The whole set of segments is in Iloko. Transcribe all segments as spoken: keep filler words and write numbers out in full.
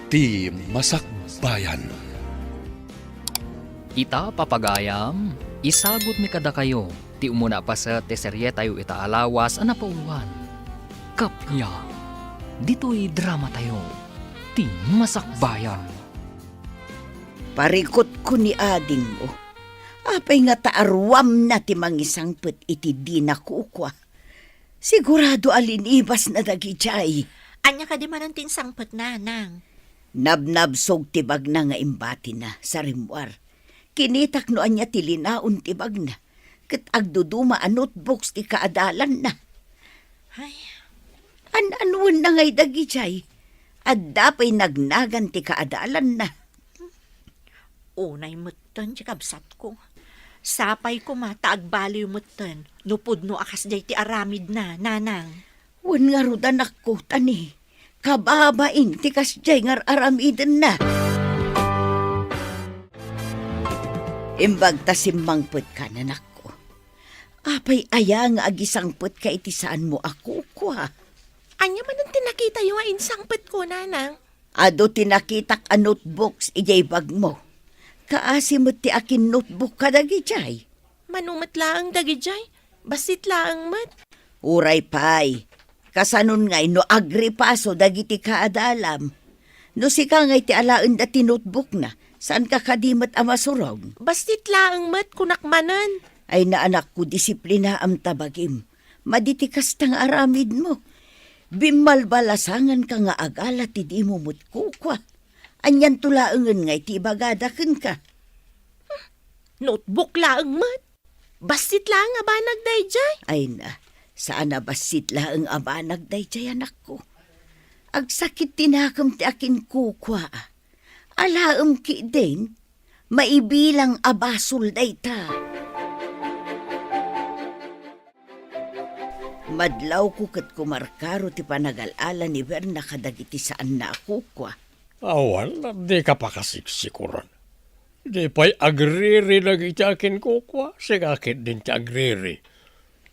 Ti Masakbayan. Ita, papagayam, isagutmi kadakayo ti umuna a paset ti serietayo ita a lawas a napauluan. Kappia, ditoy dramatayo, Ti Masakbayan. Parikutko ni adingmo. Apay ngata a ruamna ti mangisangpet iti dina kukua? Sigurado a linibasna dagidiay. Ania kadi manen ti insangpetna, Nang? Nabnabsog ti bagna nga imbatina sa rimmuar. Kinitak no ania ti linaon ti bagna, ket agduduma a notebooks ti kaadalanna. Ay. An-anuenna ngay dagidiay? Adda pay nagnagan ti kaadalanna. Unay metten ti kabsatko. Sapay koma ta agbaliw metten no pudno a kasdiay ti aramidna, Nanang. Wen ngarud, anakko, ta ni, kababain ti kasdiay nga ar-aramidenna. Imbag ta simmangpetka, anakko. Apay aya nga agisangpetka iti saanmo a kukua? Ania manen ti nakitayo nga insangpetko, Nanang? Adu ti nakitak a notebooks idiay bagmo. Kaasi met ti akin-notebook kadagidiay. Mano met laeng dagidiay? Bassit laeng met. Uray pay, kasanon ngay no agripaso dagiti kaadalam? No sika ngay ti alaenda ti notebookna, saanka kadi met a masurong? Bassit laeng met, kunak manen. Ay, anakko, disiplinaam ta bagim. Madi ti kasta nga aramidmo. Bimmalbalasanganka nga agala ti dimo met kukua. Anianto laengen ngay ti ibagada kenka? Notebook laeng met. Bassit laeng a banag daydiay. Ay na, saan a bassit laeng a banag daydiay, anakko. Agsakit ti nakem ti akin kukua. Alaem ketdin, maibilang a basol dayta. Madlawko ket kumarkaro ti panagal-ala ni Berna kadagiti saanna a kukua. Awan, dika pakasiksikuran. Di pay agriri dagiti akin kukua, sika ketdin ti agriri.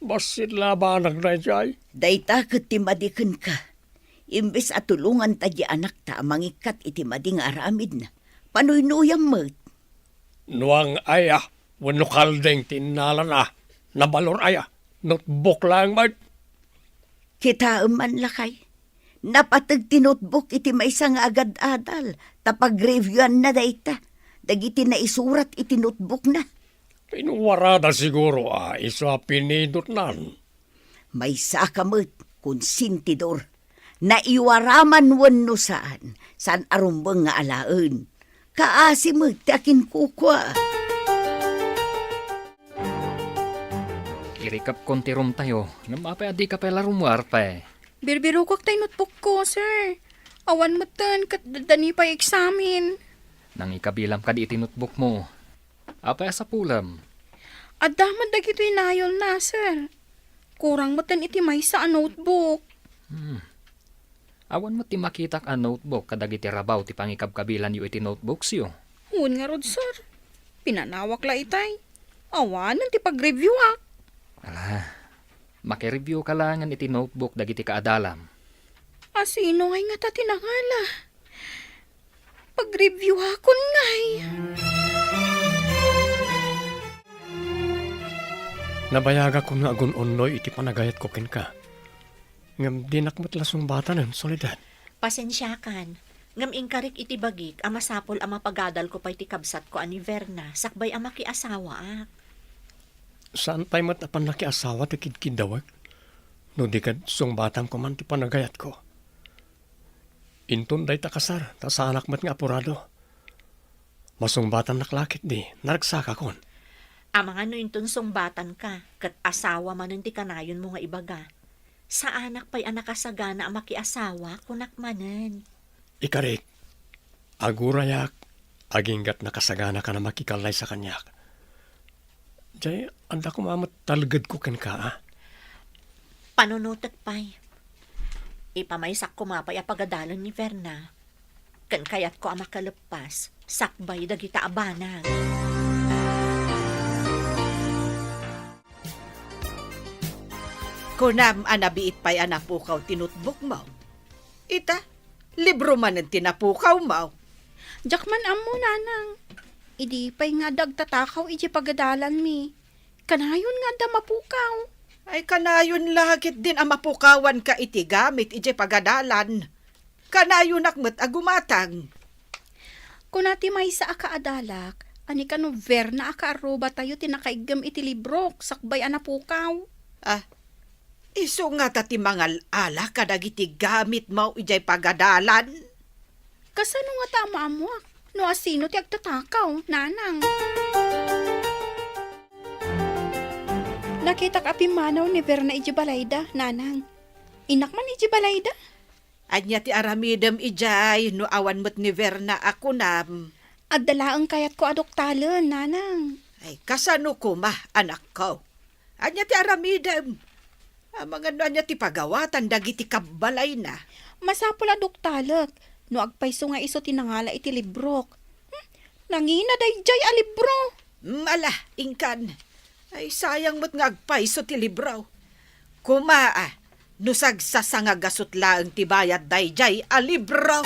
Bassit la a banag daydiay. Dayta ket ti madi kenka. Imbes a tulonganta di anakta a mangikkat iti madi nga aramidna, panuynuyam met. Nuang aya wenno kalding ti innalana, nabalor aya, notebook laeng met. Kitaem man, lakay, napateg ti notebook iti maysa nga agad-adal ta pagreviewna dayta dagiti naisurat iti notebookna. Pinuarada siguro a isu a pinidotnan. Maysaka met, konsentidor. Naiwara man wenno saan, saan a rumbeng nga alaen. Kaasi met ti akin kukua. Irikepkon ti roomtayo, ngem apay a dika pay la rummuar pay? Birbirokak tay notebookko, sir. Awan metten ket adda ni pay eksamen. Nangikabilam kadi iti notebookmo? Apay a sapulem? Adda met dagitoy nayolna, sir. Kurang metten iti maysa a notebook. Hmm. Awan met ti makitak a notebook kadagiti rabaw ti pangikabkabilanyo iti notebooksyo. Wen ngarud, sir. Pinanawak la itay. Awanen ti pagreviewak. Ala, makireviewka laengen iti notebook dagiti kaadalam. A sino ngay ngata ti nangala? Pagreviewakon ngay. Nabayagakon nga agun-unnoy iti panagayatko kenka. Ngem dinak met la sungbatanen, Soledad. Pasensiakan. Ngem inkarik iti bagik a masapul a mapagadalko pay ti kabsatko a ni Verna sakbay a makiasawaak. Saan pay met a pannakiasawa ti kidkiddawek no di ket sungbatanko man ti panagayatko. Inton dayta kasar, ta saanak met nga apurado. Masungbatannak la ketdi, naragsakakon. Amangan no inton sungbatanka, ket asawa manen ti kanayonmo nga ibaga. Saanak pay a nakasagana a makiasawa, kunak manen. Ikarik, agurayak, aginggat nakasaganaka a makikallaysa kaniak. Jay, adda koma met talgedko kenka, a? Panunotek pay. Ipamaysak koma pay a pagadalen ni Verna. Ken kayatko a makaleppas sakbay dagita a banag. Kunam a nabiit pay a napukaw ti notebookmo. Ita, Libro manen ti napukawmo. Diak man ammo, nanang. Idi pay nga adda agtatakaw idiay pagadalanmi, kanayon nga adda mapukaw. Ay, kanayon la ketdin a mapukawanka iti gamit idiay pagadalan. Kanayonak met a gumatang. Kuna ti maysa a kaadalak, a ni kano Verna a kaarrubatayo ti nakaiggem iti librok sakbay a napukaw. Ah, isu ngata ti mangal-ala kadagiti gamitmo idiay pagadalan? Kasano ngata a maammoak no asino ti agtatakaw, nanang? Nakitak a pimmanaw ni Verna idiay balayda, nanang. Innak man idiay balayda? Ania ti aramidem idiay no awan met ni Verna a kunam? Adda laeng kayatko a duktalen, nanang. Ay, kasano koma, anakko? Ania ti aramidem? Amangan no ania ti pagawatan dagiti kabbalayna? Masapul a duktalek no agpayso nga isu ti nangala iti librok. Hmm, nangina daydiay a libro. Mm, ala, inkan. Ay, sayang met nga agpayso ti libro. Koma, ah, no sagsasangagasut laeng ti bayad daydiay a libro.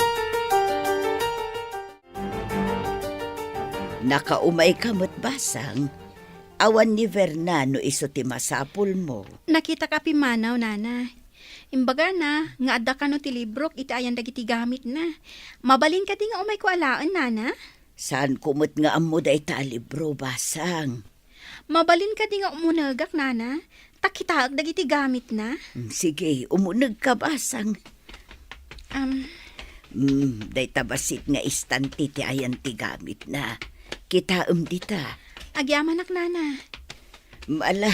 Nakaumayka met, Basang. Awan ni Verna no isu ti masapulmo. Nakitak a pimmanaw, nana. Imbagana nga adda kano ti librok iti ayan dagiti gamitna. Mabalin kadi nga umayko alaen, nana? Saanko met nga ammo dayta a libro, Basang. Mabalin kadi nga umunegak, nana? Ta kitaek dagiti gamitna. Mm, sige, umunegka, Basang. Am. Mm, dayta bassit nga istante ti ayan ti gamitna. Kitaem dita. Agyamanak, nana. Mm, ala,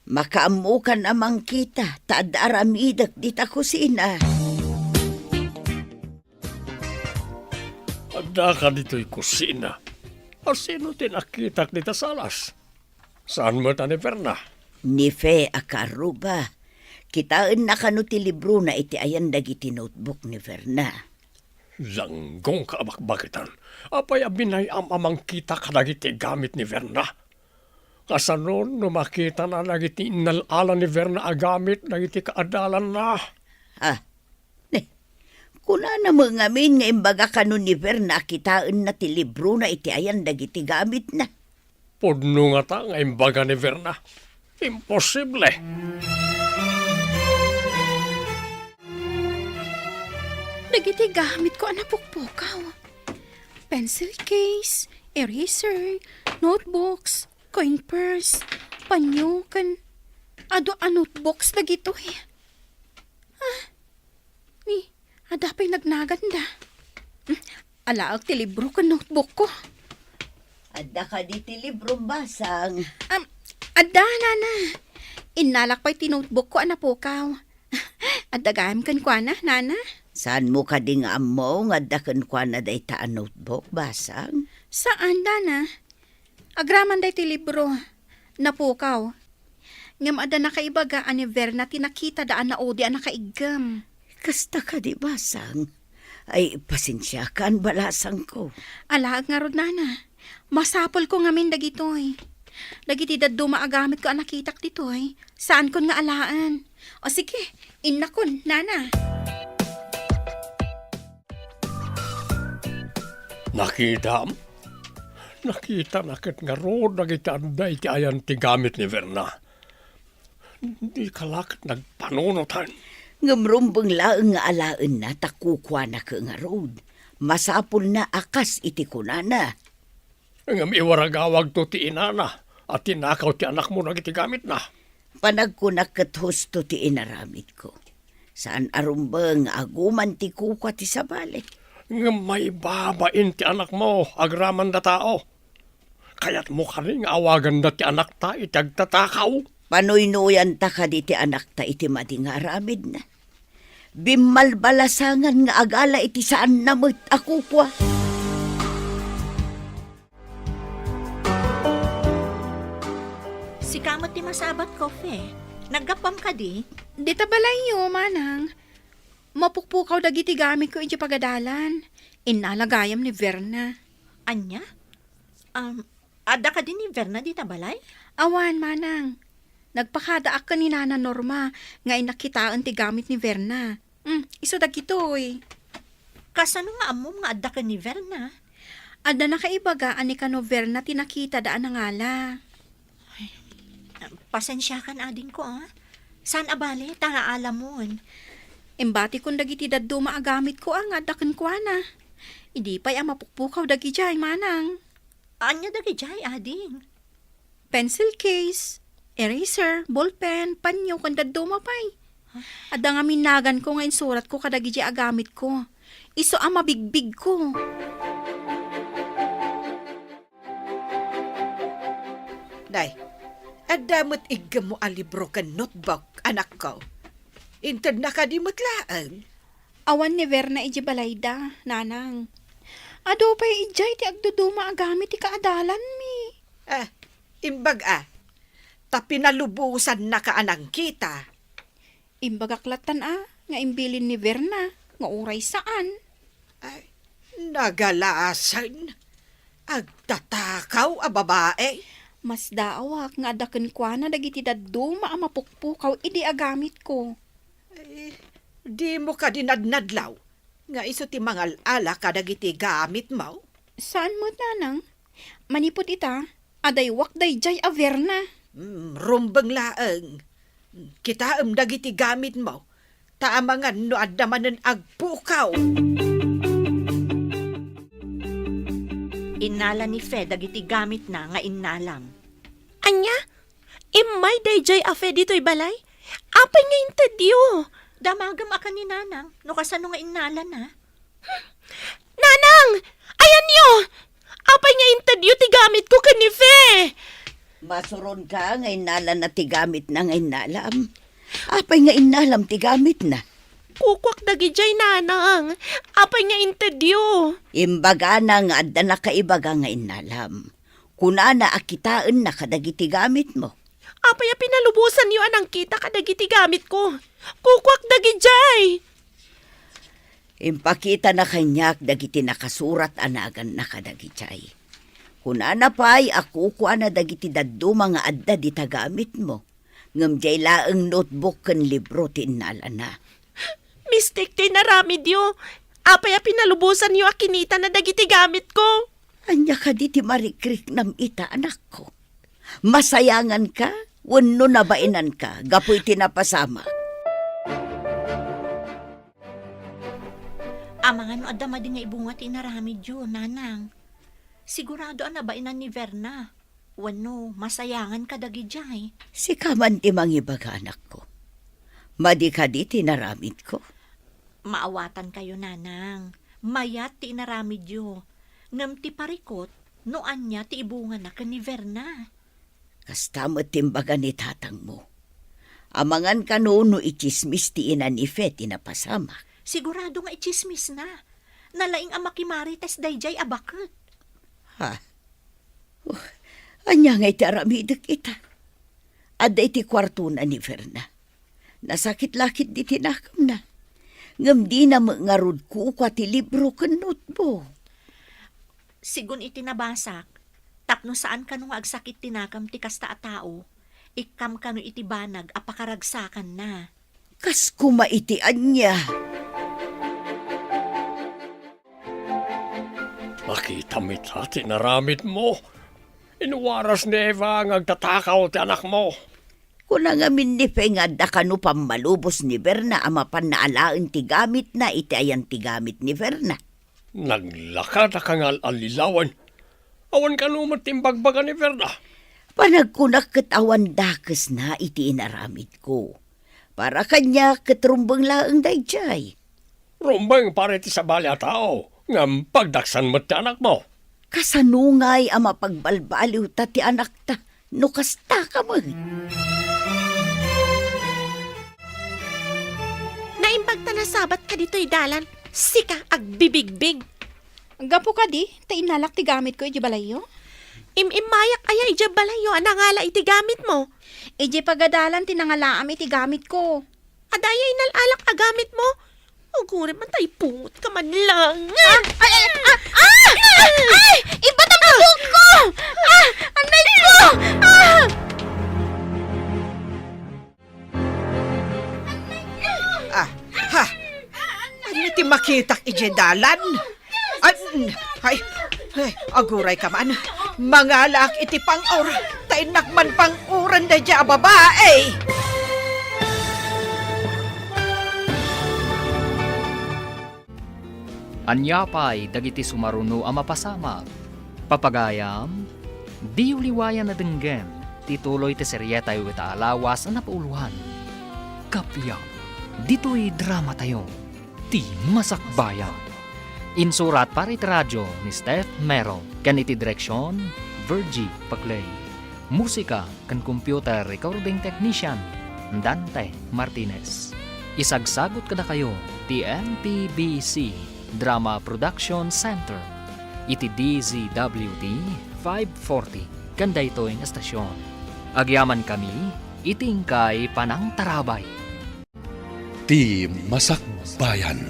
makaammokan a mangkita, ta adda aramidek dita kusina. Addaka ditoy kusina. Asino ti nakitak dita salas? Saan met a ni Verna? Ni Fe a kaarruba. Kitaenna kano ti librona iti ayan dagiti notebook ni Verna. Langgongka a bakbakitan. Apay a binay-am a mangkita kadagiti gamit ni Verna? Kasano no makitana dagiti innal-ala ni Verna a gamit dagiti kaadalanna? Ah, ne, kunana met ngamin nga imbaga kano ni Verna a kitaenna ti librona iti ayan dagiti gamitna. Pudno ngata nga imbaga ni Verna. Imposible! Dagiti gamitko a napukpukaw. Pencil case, eraser, notebooks, coin purse, panyo, ken adu a notebooks dagitoy. Ah, ni, adda pay nagnaganda. Hmm, alaek ti libro ken notebookko. Adda kadi ti librom, Basang? Am, adda, nana. Innalak pay ti notebookko a napukaw. Adda gayam kenkuana, nana? Saanmo kadi nga ammo nga adda kenkuana dayta a notebook, Basang? Saan, nana. Agraman daytoy libro. Napukaw. Ngem adda nakaibaga a ni Verna ti nakitada a naudi a nakaiggem. Kasta kadi, Basang? Ay, pasensiakan, balasangko. Alaek ngarud, nana. Masapulko ngamin dagitoy. Dagiti dadduma a gamitko a nakitak ditoy, saankon nga alaen. O sige, innakon, nana. Nakitam? Nakitana ket ngarud dagiti adda iti ayan ti gamit ni Verna. Dika la ket nagpanunotan. Ngem rumbeng laeng nga alaenna ta kukuana ket ngarud. Masapulna a kas iti kunana. Ngem iwaragawagto ti inana a tinakaw ti anakmo dagiti gamitna. Panagkunak ket husto ti inaramidko. Saan a rumbeng nga aguman ti kukua ti sabali. Ngem maibabain ti anakmo agraman da tao. Kayatmo kadi nga awaganda ti anakta iti agtatakaw? Panuynoyanta kadi ti anakta iti madi nga aramidna? Bimmalbalasangan nga agala iti saanna met a kukua. Sika met ti masabat, Kofe. Naggapuam kadi? Dita balayyo, manang. Mapukpukaw dagiti gamitko idiay pagadalan. Innala gayam ni Verna. Ania? Um, adda kadi ni Verna dita balay? Awan, manang. Nagpakadaak ken ni Nana Norma nga innak kitaen ti gamit ni Verna. Hmm, isu dagitoy. Kasano nga ammom nga adda ken ni Verna? Adda nakaibaga a ni kano Verna ti nakitada a nangala. Ay, pasensiakan, adingko, a. Saan a bale, ta naalamon. Imbatikon dagiti dadduma a gamitko a nga adda kenkuana. Idi pay a mapukpukaw dagidiay, manang. Ania dagidiay, ading? Pencil case, eraser, ballpen, panyo, ken dadduma pay. Adda ngamin naganko nga insuratko kadagiti a gamitko. Isu a mabigbigko. Nay, adda met iggemmo a libro ken notebook, anakko. Intedna kadi met laeng? Awan ni Verna idiay balayda, nanang. Adu pay idiay ti agduduma a gamit ti kaadalanmi. Ah, imbag a, ta pinalubosanna ka a nangkita. Imbagak lattan a, nga imbilin ni Verna, nga uray saan. Ay, nagalasen. Agtatakaw a babae. Masdaawak nga adda kenkuana dagiti dadduma a mapukpukaw idi a gamitko. Eh, dimo kadi nadnadlaw nga isu ti mangal-ala kadagiti gamitmo? Saan met, nanang. Manipud ita, adaywak daydiay a Verna. Hmm, rumbeng laeng. Kitaem dagiti gamitmo, ta amangan no adda manen agpukaw. Innala ni Fe dagiti gamitna nga innalam. Ania? Immay daydiay a Fe ditoy balay? Apay nga intedyo? Damagem a ken ni Nanang, no kasano nga innalana. Nanang! Ayanyo! Apay nga intedyo ti gamitko ken ni Fe? Masuronka nga innalana ti gamitna nga innalam. Apay nga innalam ti gamitna? Kukuak dagidiay, Nanang. Apay nga intedyo? Imbagana nga adda nakaibaga nga innalam. Kunana a kitaenna kadagiti gamitmo. Apay a pinalubosanyo a nangkita kadagiti gamitko? Kukuak dagidiay! Impakitana kaniak dagiti nakasurat a naganna kadagidiay. Kunana pay a kukuana dagiti dadduma nga adda dita gamitmo, ngem diay laeng notebook ken libro ti innalana. Mistik ti inaramidyo. Apay a pinalubosanyo a kinitana dagiti gamitko? Ania kadi ti marikriknam ita, anakko? Masayanganka wenno nabainanka gapu iti napasamak? Amangan no adda madi nga ibunga ti inaramidyo, Nanang. Sigurado a nabainan ni Verna. Wenno, masayangan kadagidiay. Sika man ti mangibaga, anakko. Madi kadi ti inaramidko? Maawatankayo, Nanang. Mayat ti inaramidyo. Ngem ti parikut, no ania ti ibungana ken ni Verna. Kasta met ti imbaga ni tatangmo. Amangan kano no itsismis ti ina ni Fe ti napasamak? Sigurado nga itsismisna. Nalaing a makimarites daydiay a baket. Ha? Uh, ania ngay ti aramidek ita? Adda iti kuartona ni Verna. Nasakit la ketdi ti nakemna. Ngem dina met ngarud kukua ti libro ken notebook. Sigun iti nabasak, tapno saan kano nga agsakit ti nakem ti kasta a tao, ikkam kano iti banag a pakaragsakanna. Kas koma iti ania? Nakitam ita ti inaramidmo. Inwaras ni Eva nga agtatakaw ti anakmo. Kuna ngamin ni Fe nga adda kano pammalubos ni Verna a mapanna alaen ti gamitna iti ayan ti gamit ni Verna. Naglaka ta kangal-allilawan. Awan kano met ti imbagbaga ni Verna. Panagkunak ket awan dakesna iti inaramidko. Para kaniak ket rumbeng laeng daydiay. Rumbeng para iti sabali a tao, ngem pagdaksan met ti anakmo. Kasano ngay a mapagbalbaliwta ti anakta no kasta ka met? Naimbag ta nasabat ka ditoy dalan, sika agbibigbig. Gapu kadi, ta innalak ti gamitko idiay balayyo? Im-immayak aya idiay balayyo a nangala iti gamitmo? Idiay pagadalan ti nangalaam iti gamitko. Adda aya inal-alak a gamitmo? Ugurim a taipungot ka man lang. Ah! Ay! Ay! Ah! Ah! Ay! Ibatam ti buhok ko! Ah! Anay ko! Ah! Ah! Ha! Ania ti Kitak idiay dalan. Ay, ay, ay, aguray ka man. Mangalaak iti pang-or, ta innak man pang-uran daydiay a babai. Ania pay dagiti sumaruno a mapasamak? Papagayam, diyo liwayan a denggen ti tuloy ti serietayo ita a lawas a napauloan. Kappia, ditoy dramatayo, ti Masakbayan. Insurat para iti radio ni Steph Mero ken iti direksion, Virgie Paclay. Musika ken computer recording technician, Dante Martinez. Isagsagut kadakayo ti M P B C Drama Production Center iti D Z W T five forty ken daytoy nga estasion. Agyamankami iti inkay panangtarabay. Ti Masakbayan.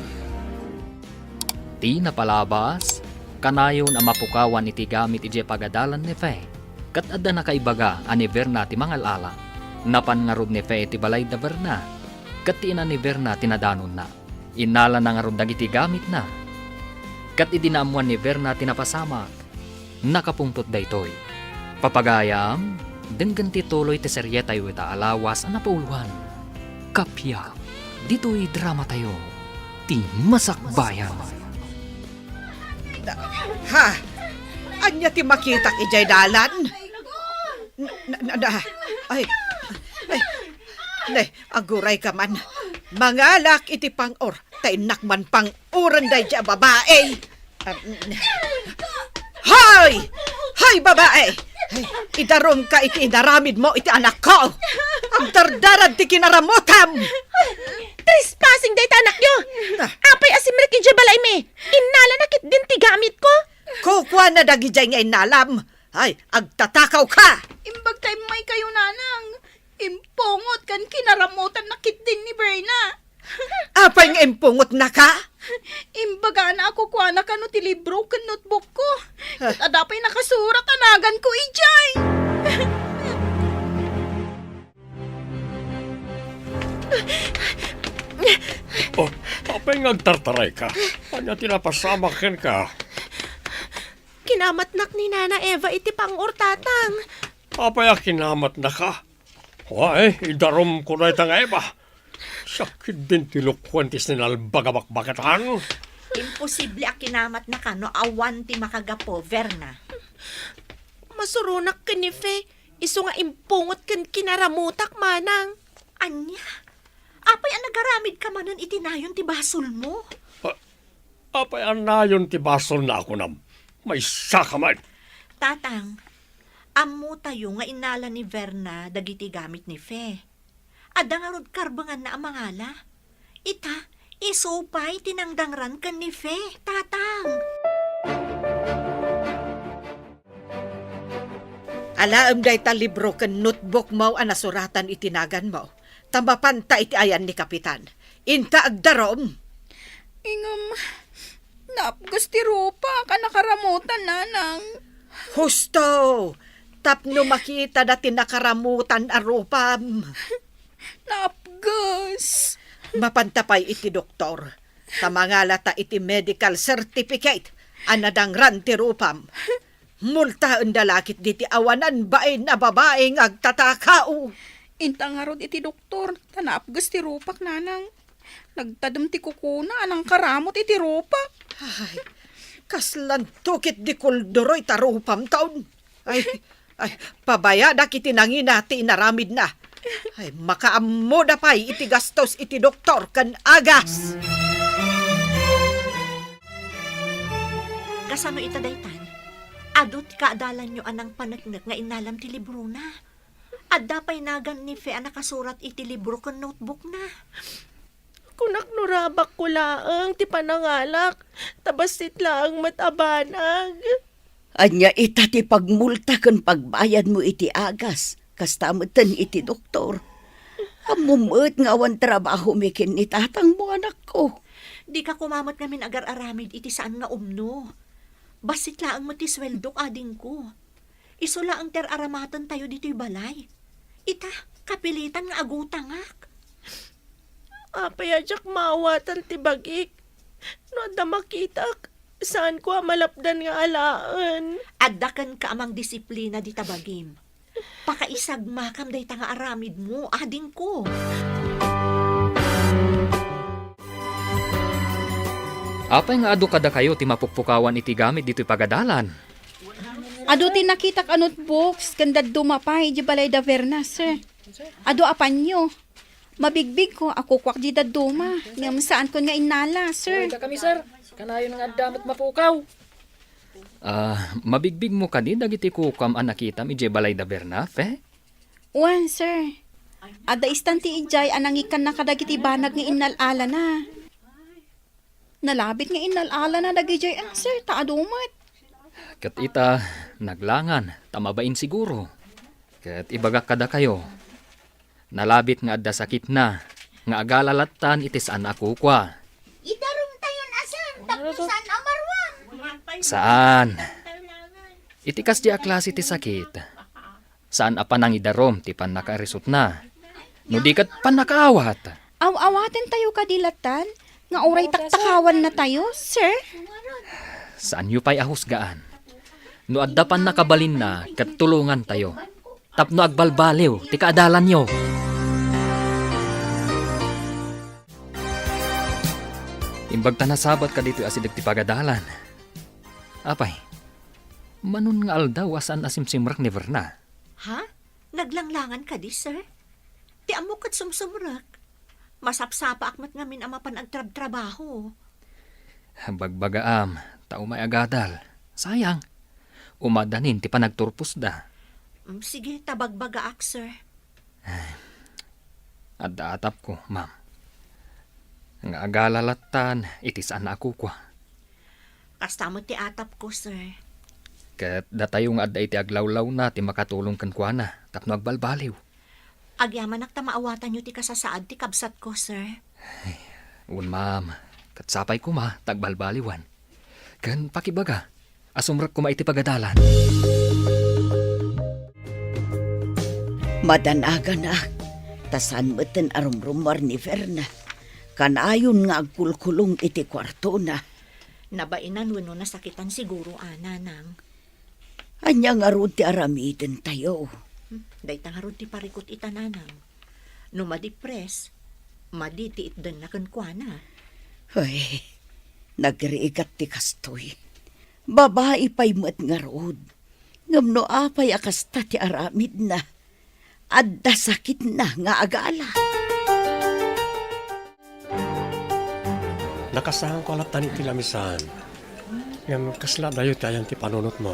Ti napalabas, kanayon a mapukawan iti gamit idiay pagadalan ni Fe, ket adda nakaibaga a ni Verna ti mangal-ala. Napan ngarud ni Fe iti balay da Verna, ket ti ina ni Verna ti nadanonna. Innalana ngarud dagiti gamitna. Ket idi naammuan ni Verna ti napasamak, nakapungtot daytoy. Papagayam, denggen ti tuloy ti serietayo ita a lawas a napauloan. Kappia, ditoy dramatayo, ti Masakbayan. Ha? Ania ti makitak idiay dalan? Na, na, na, na, ay, ay, ne, aguray ka man. Mangalaak iti pang-or, ta innak man pang-uran daydiay a babai. Ah, mm. Hoy! Hoy, babai! Ay, idarumka iti inaramidmo iti anakko! Agdardarad ti kinaramutam! Trespassing dayta anakyo! Ah. Apay a simrek idiay balaymi? Innalana ketdin ti gamitko! Kukuana dagidiay nga innalam! Ay, agtatakawka! Imbag ta immaykayo, nanang. Impungot ken kinaramutanna ketdin ni Verna. Apay nga impungotnaka? Imbagana a kukuana kano ti libro ken notebookko. Ah. Ket adda pay nakasurat a naganko idiay. Oh, apay nga agtartarayka? Ania ti napasamak kenka? Kinamatnak ni Nana Eva iti pang-or, Tatang. Apay a kinamatnaka? Wa, eh, idarumko dayta nga Eva. Siak ketdin ti lukuen ti sinalbag a bakbakatan. Imposible a kinamatnaka no awan ti makagapu, Verna. Masuronak ken ni Fe, isu nga impungot ken kinaramutak, manang. Ania? Apay a nagaramidka manen iti nayon ti basolmo? Ah, apay a nayon ti basolna a kunam? Maysaka met. Tatang, ammotayo nga innala ni Verna dagiti gamit ni Fe. Adda ngarud karbenganna a mangala. Ita, isu pay ti nangdangran ken ni Fe, Tatang. Alaem dayta libro ken notebookmo a nasuratan iti naganmo, ta mapanta iti ayan ni Kapitan. Inka agdarum. Ngem, naapges ti rupak a nakaramutan, nanang. Husto! Tapno makitada ti nakaramutan a rupam. Naapges. Mapanta pay iti doktor, ta mangalata iti medical certificate a nadangran ti rupam. Multaenda la ketdi ti awanan bain a babai nga agtatakaw. Inta ngarud iti doktor, ta naapges ti rupak, nanang. Nagtadem ti kukuna a nangkaramut iti rupak. Ay, kaslanto ketdi kulduroy ta rupam taon. Ay, ay, pabayadak iti nangina ti inaramidna. Ay, makaammoda pay iti gastos iti doktor ken agas. Kasano ita daytan? Adu ti kaadalanyo a nangpaneknek nga innalam ti librona. Adda pay nagan ni Fe a nakasurat iti libro ken notebookna. Kunak no rabakko laeng ti panangalak, ta bassit laeng met a banag. Ania ita ti pagmulta ken pagbayadmo iti agas, kasta metten iti doktor? Ammom met nga awan trabahomi ken ni tatangmo, anakko. Dika koma met ngamin agar-aramid iti saan nga umno. Bassit laeng met ti sueldok, adingko. Isu laeng ti ar-aramatentayo ditoy balay. Ita, kapilitan nga agutangak. Apay a diak maawatan ti bagik? No adda makitak, saanko a malapdan nga alaen. Adda kenka a mangdisiplina dita bagim. Pakaisagmakam dayta nga aramidmo, adingko. Apay nga adu kadakayo ti mapukpukawan iti gamit ditoy pagadalan? Adu ti nakitak a notebooks ken dadduma pay idiay balay da Verna, sir. Adu a panyo. Mabigbigko a kukuak di dadduma, ngem saanko nga innala, sir. Wen, dakami, sir. Kanayon nga adda met mapukaw. Ah, mabigbigmo kadi dagiti kukuam a nakitam idiay balay da Bernafe? Wen, sir. Adda istan ti idiay a nangikkanna kadagiti banag nga innal-alana. Nalabit nga innal-alana dagidiay, ah, sir, ta adu met. Ket ita, naglangan, ta mabain siguro. Ket ibagak kadakayo, nalabit nga adda sakitna, nga agala lattan iti saan a kukua. Idarumtayon a, sir, tapno saan a maruam. Saan. Iti kasdi a klase ti sakit, saan a panangidarum ti pannakaarisutna. No di ket pannakaawat. Aw-awatentayo kadi lattan nga uray taktakawannatayo, sir? Saanyo pay a husgaan. No adda pannakabalinna ket tulongantayo tapno agbalbaliw ti kaadalanyo. Imbag ta nasabat kaditoy asideg ti pagadalan. Apay, manon nga aldaw a saan a simsimrek ni Verna? Ha? Naglanglangan kadi, sir? Ti ammok ket sumsumrek. Masapsapaak met ngamin a mapan agtrabtrabaho. Bagbagaam, ta umay agadal. Sayang. Umadanin ti panagturposda. Mm, sige, ta bagbagaak, sir. Adda atapko, ma'am. Nga agala lattan iti saan a kukua. Kasta met ti atapko, sir. Ket datayo nga adda iti aglawlawna ti makatulong kenkuana tapno agbalbaliw. Agyamanak ta maawatanyo ti kasasaad ti kabsatko, sir. Wen, ma'am. Ket sapay koma ta agbalbaliwan. Ken pakibaga a sumrek koma iti pagadalan. Madanaganak, ta saan metten a rumrumuar ni Verna. Kanayon nga agkulkulong iti kuartona. Nabainan wenno nasakitan siguro, a, nanang. Ania ngarud ti aramidentayo? Hmm, dayta ngarud ti parikut ita, nanang. No madipres, madi ti itdenna kenkuana. Ay, nagrigat ti kastoy. Babai pay met ngarud. Ngem no apay a kasta ti aramidna, adda sakitna nga agala. Nakasaanko a lattan iti lamisaan. Ngem kasla adayo ti ayan ti panunotmo?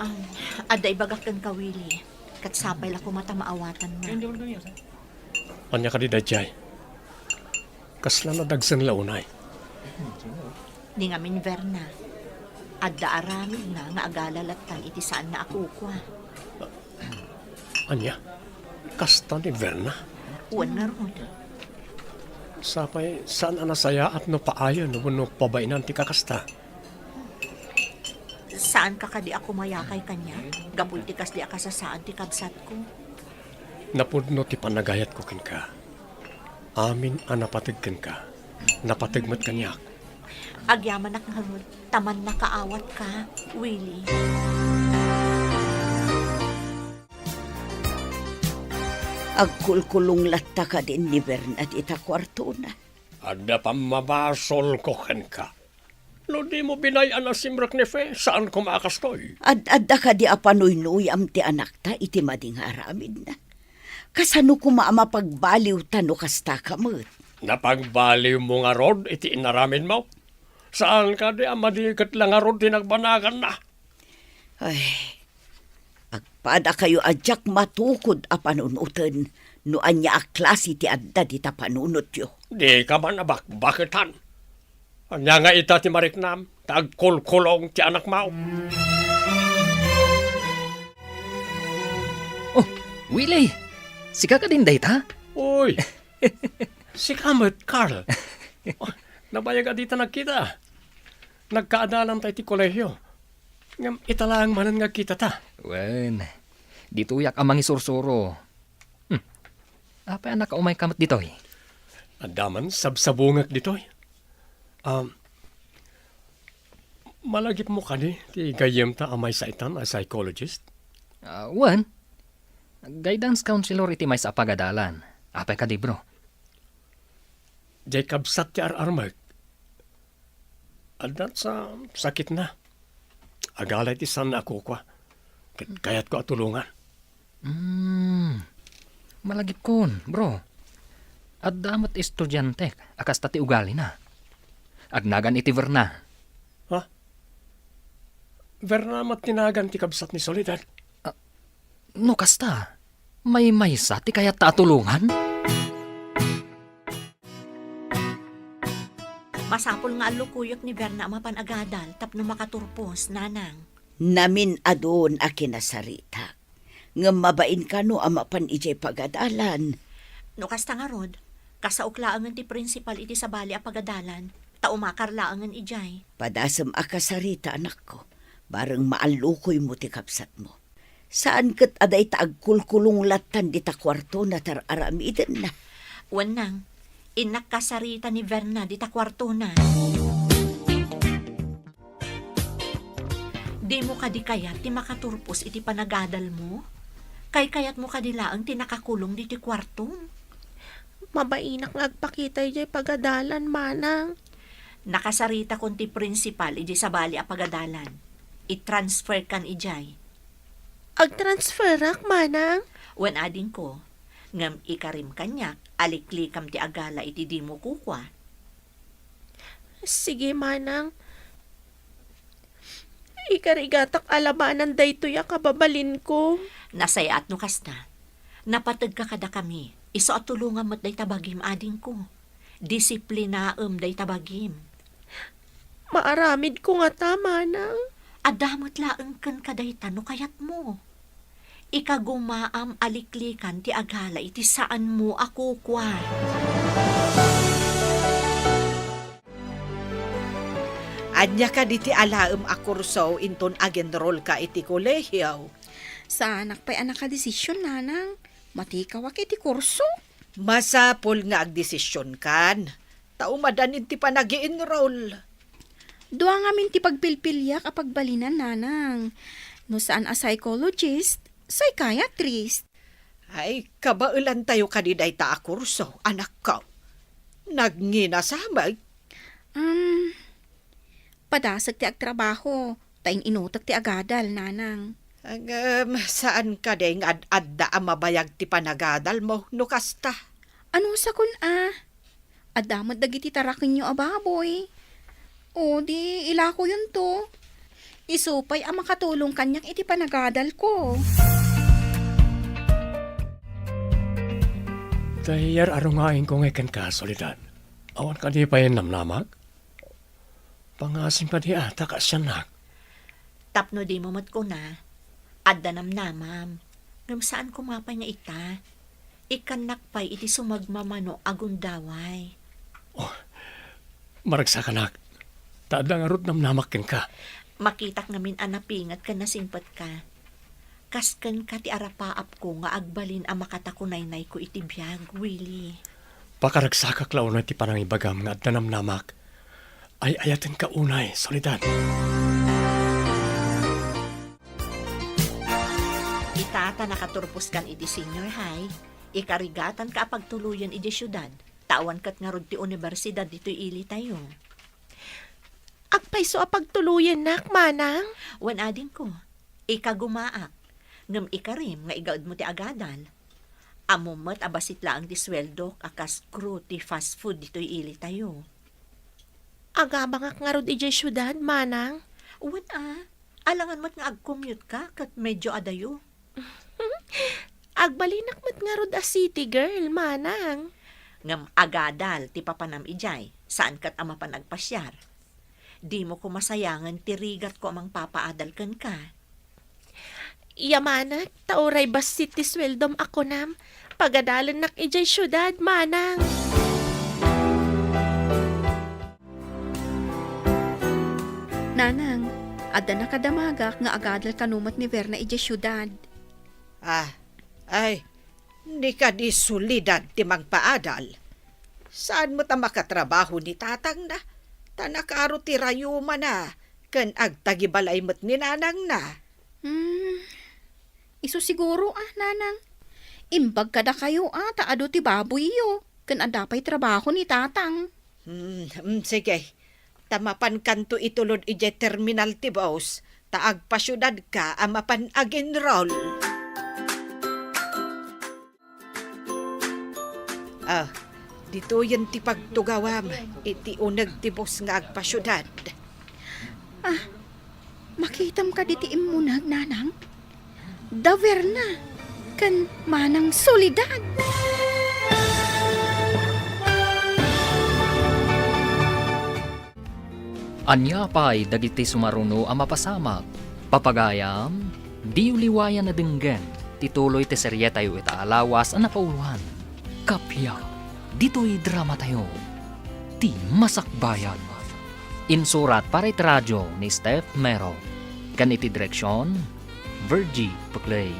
Um, adda ibagak kenka, Willie. Ket sapay la koma ta maawatanna. Ania kadi daydiay? Kasla nadagsen la unay? Ni ngamin, Verna, adda aramidna nga agala lattan iti saanna a kukua. Ania? Kasta ni Verna? Wen ngarud. Sapay, saan a nasayaat no paayen wenno pabainan ti kakasta? Saanka kadi a kumayakay kaniak gapu iti kasdi a kasasaad ti kabsatko? Napudno ti panagayatko kenka. Amin a napateg kenka, napateg met kaniak. Agyamanak ngarud ta mannakaawatka, Willie. Agkulkulong latta kadin ni Bernat ita kuartona. Adda pammabasolko kenka. No dimo binay-an a simrek ni Fe, saan koma a kastoy. Ad-adda kadi a panuynuyam ti anakta iti madi nga aramidna? Kasano koma a mapagbaliwta no kastaka met? Napagbaliwmo ngarud iti inaramidmo? Saan kadi a madi ket la ngarud ti nagbanaganna? Ay, agpadakayo a diak matukod a panunoten no ania a klase ti adda dita panunotyo. Dika man a bakbaketan. Ania nga ita ti mariknam ta agkulkulong ti anakmo? Oh, Willie! Sika kadin dayta? Uy! Sika met, Carl. Oh, nabayag a dita nagkita. Nagkaadalanta iti kolehio. Ngem ita laeng manen nga agkitata. Wen, ditoyak a mangisursuro. Hmm. Apay a nakaumayka met ditoy? Adda man sabsabungek ditoy. Um, malagipmo kadi ti gayyemta a maysa itan a psychologist? Ah, wen. Guidance counselor iti maysa a pagadalan. Apay kadi, bro? Diay kabsat ti ar-armek. Adda sa sakitna. Agala iti saanna a kukua. Ket kayatko a tulongan. Hmm. Malagipkon, bro. Adda met estudiantek a kasta ti ugalina. Agnagan iti Verna. Ha? Verna met ti nagan ti kabsat ni Soledad? Ah, no kasta, maymaysa ti kayatta a tulongan? Masapul nga allukoyek ni Verna a mapan agadal tapno makaturpos, nanang. Namin-adun a kinasaritak. Ngem mabain kano a mapan idiay pagadalan. No kasta ngarud, kasaok laengen ti prinsipal iti sabali a pagadalan, ta umakar laengen idiay. Padasem a kasarita, anakko, bareng maallukoymo ti kabsatmo. Saan ket a dayta agkulkulong lattan dita kuartona ta ar-aramidenna. Wen nang, innak kasarita ni Verna dita kuartona. Dimo kadi kayat ti makaturpos iti panagadalmo? Kaykayatmo kadi laeng ti nakakulong ditoy kuartom? Mabainak nga agpakita idiay pagadalan, manang. Nakasaritakon ti prinsipal idiay sabali a pagadalan. I-transfer kan idiay. Agtransferak, manang? Wen adingko, ngem ikarim kaniak a liklikam ti agala iti dimo kukua. Sige, manang. Ikarigatak a labanan daytoy a kababalinko. Nasayaat no kasta. Napategka kadakami. Isu a tulongam met dayta bagim, adingko. Disiplinaem dayta bagim. Maaramidko ngata, manang. Adda met laeng kenka dayta no kayatmo. Ikagumaam a liklikan ti agala iti saanmo a kukua. Ania kadi ti alaem a kurso inton ag-enrollka iti kolehiyo? Saanak pay a nakadesisyon, nanang. Matikawak iti kurso. Masapul nga agdesisyon kan, ta umadanin ti panagi-enroll. Dua ngamin ti pagpilpiliak a pagbalinan, nanang. No saan a psychologist, psychiatrist. Ay, kabaelantayo kadi dayta a kurso, anakko. Nagnginasamag. Um, padasek ti agtrabaho, ta in-inutek ti agadal, nanang. Ngem, saan kadi nga ad-adda a mabayag ti panagadalmo no kasta? Anusakon a? Adda met dagiti tarakenyo a baboy. O, di ilakoyonto. Isu pay a makatulong kaniak iti panagadalko. Tay, ar-arungaenko ngay kenka, Soledad. Awan kadi pay namnamak? Pangasim kadi a, ta kaasiannak. Tapno dimo met kuna, adda namnamam. Ngem saan koma pay nga ita. Ikkannak pay iti sumagmamano a gundaway. Oh, maragsakanak. Ta adda ngarud namnamak kenka. Makitak ngamin a napinget ken nasingpetka. Kas kenka ti arapaapko nga agbalin a makatakunaynayko iti biag, Willie. Pakaragsakak la unay ti panangibagam nga adda namnamak. Ay-ayatenka unay, Soledad. Ita ta nakaturposkan iti senior high, ikarigatanka a pagtuloyen idiay siudad, ta awan ket ngarud ti universidad ditoy ilitayo. Agpayso a pagtuloyennak, manang? Wen adingko, ikagumaak, ngem ikarim nga igaedmo ti agadal. Ammom met a bassit laeng ti sueldok a kas crew ti fast food ditoy ilitayo. Agabangak ngarud idiay siudad, manang? Wen a, alangan met nga agcommute ka ket medyo adayo. Agbalinak met ngarud a city girl, manang. Ngem agadal ti papanam idiay, saan ket a mapan agpasiar. Dimo koma sayangen ti rigatko a mangpapaadal kenka. Yamanek, ta uray bassit ti sueldom a kunam, pagadalennak idiay siudad, manang. Nanang, adda nakadamagak nga agadal kano met ni Verna idiay siudad. Ah, ay, ni kadi Soledad ti mangpaadal. Saan met a makatrabaho ni tatangna? Ta nakaro ti rayumana ken agtagibalay met ni nanangna. Hmm, isu siguro, a, nanang. Imbag kadakayo, a, ta adu ti baboyyo, ken adda pay trabaho ni tatang. Hmm, hmm, sige. Ta mapankanto itulod idiay terminal ti bus, ta agpasiudadka a mapan agenrol. Ah, ditoyen ti pagtugawam iti uneg ti bus nga agpasiudad. Ah, makitam kadi ti immuneg, nanang? Da Verna ken Manang Soledad. Ania pay dagiti sumaruno a mapasamak? Papagayam, diyo liwayan a denggen ti tuloy ti serietayo ita a lawas a napauloan. Kappia, ditoy dramatayo, Ti Masakbayan. Insurat para iti radio ni Steph Mero, ken iti direksion, Virgie Peclay.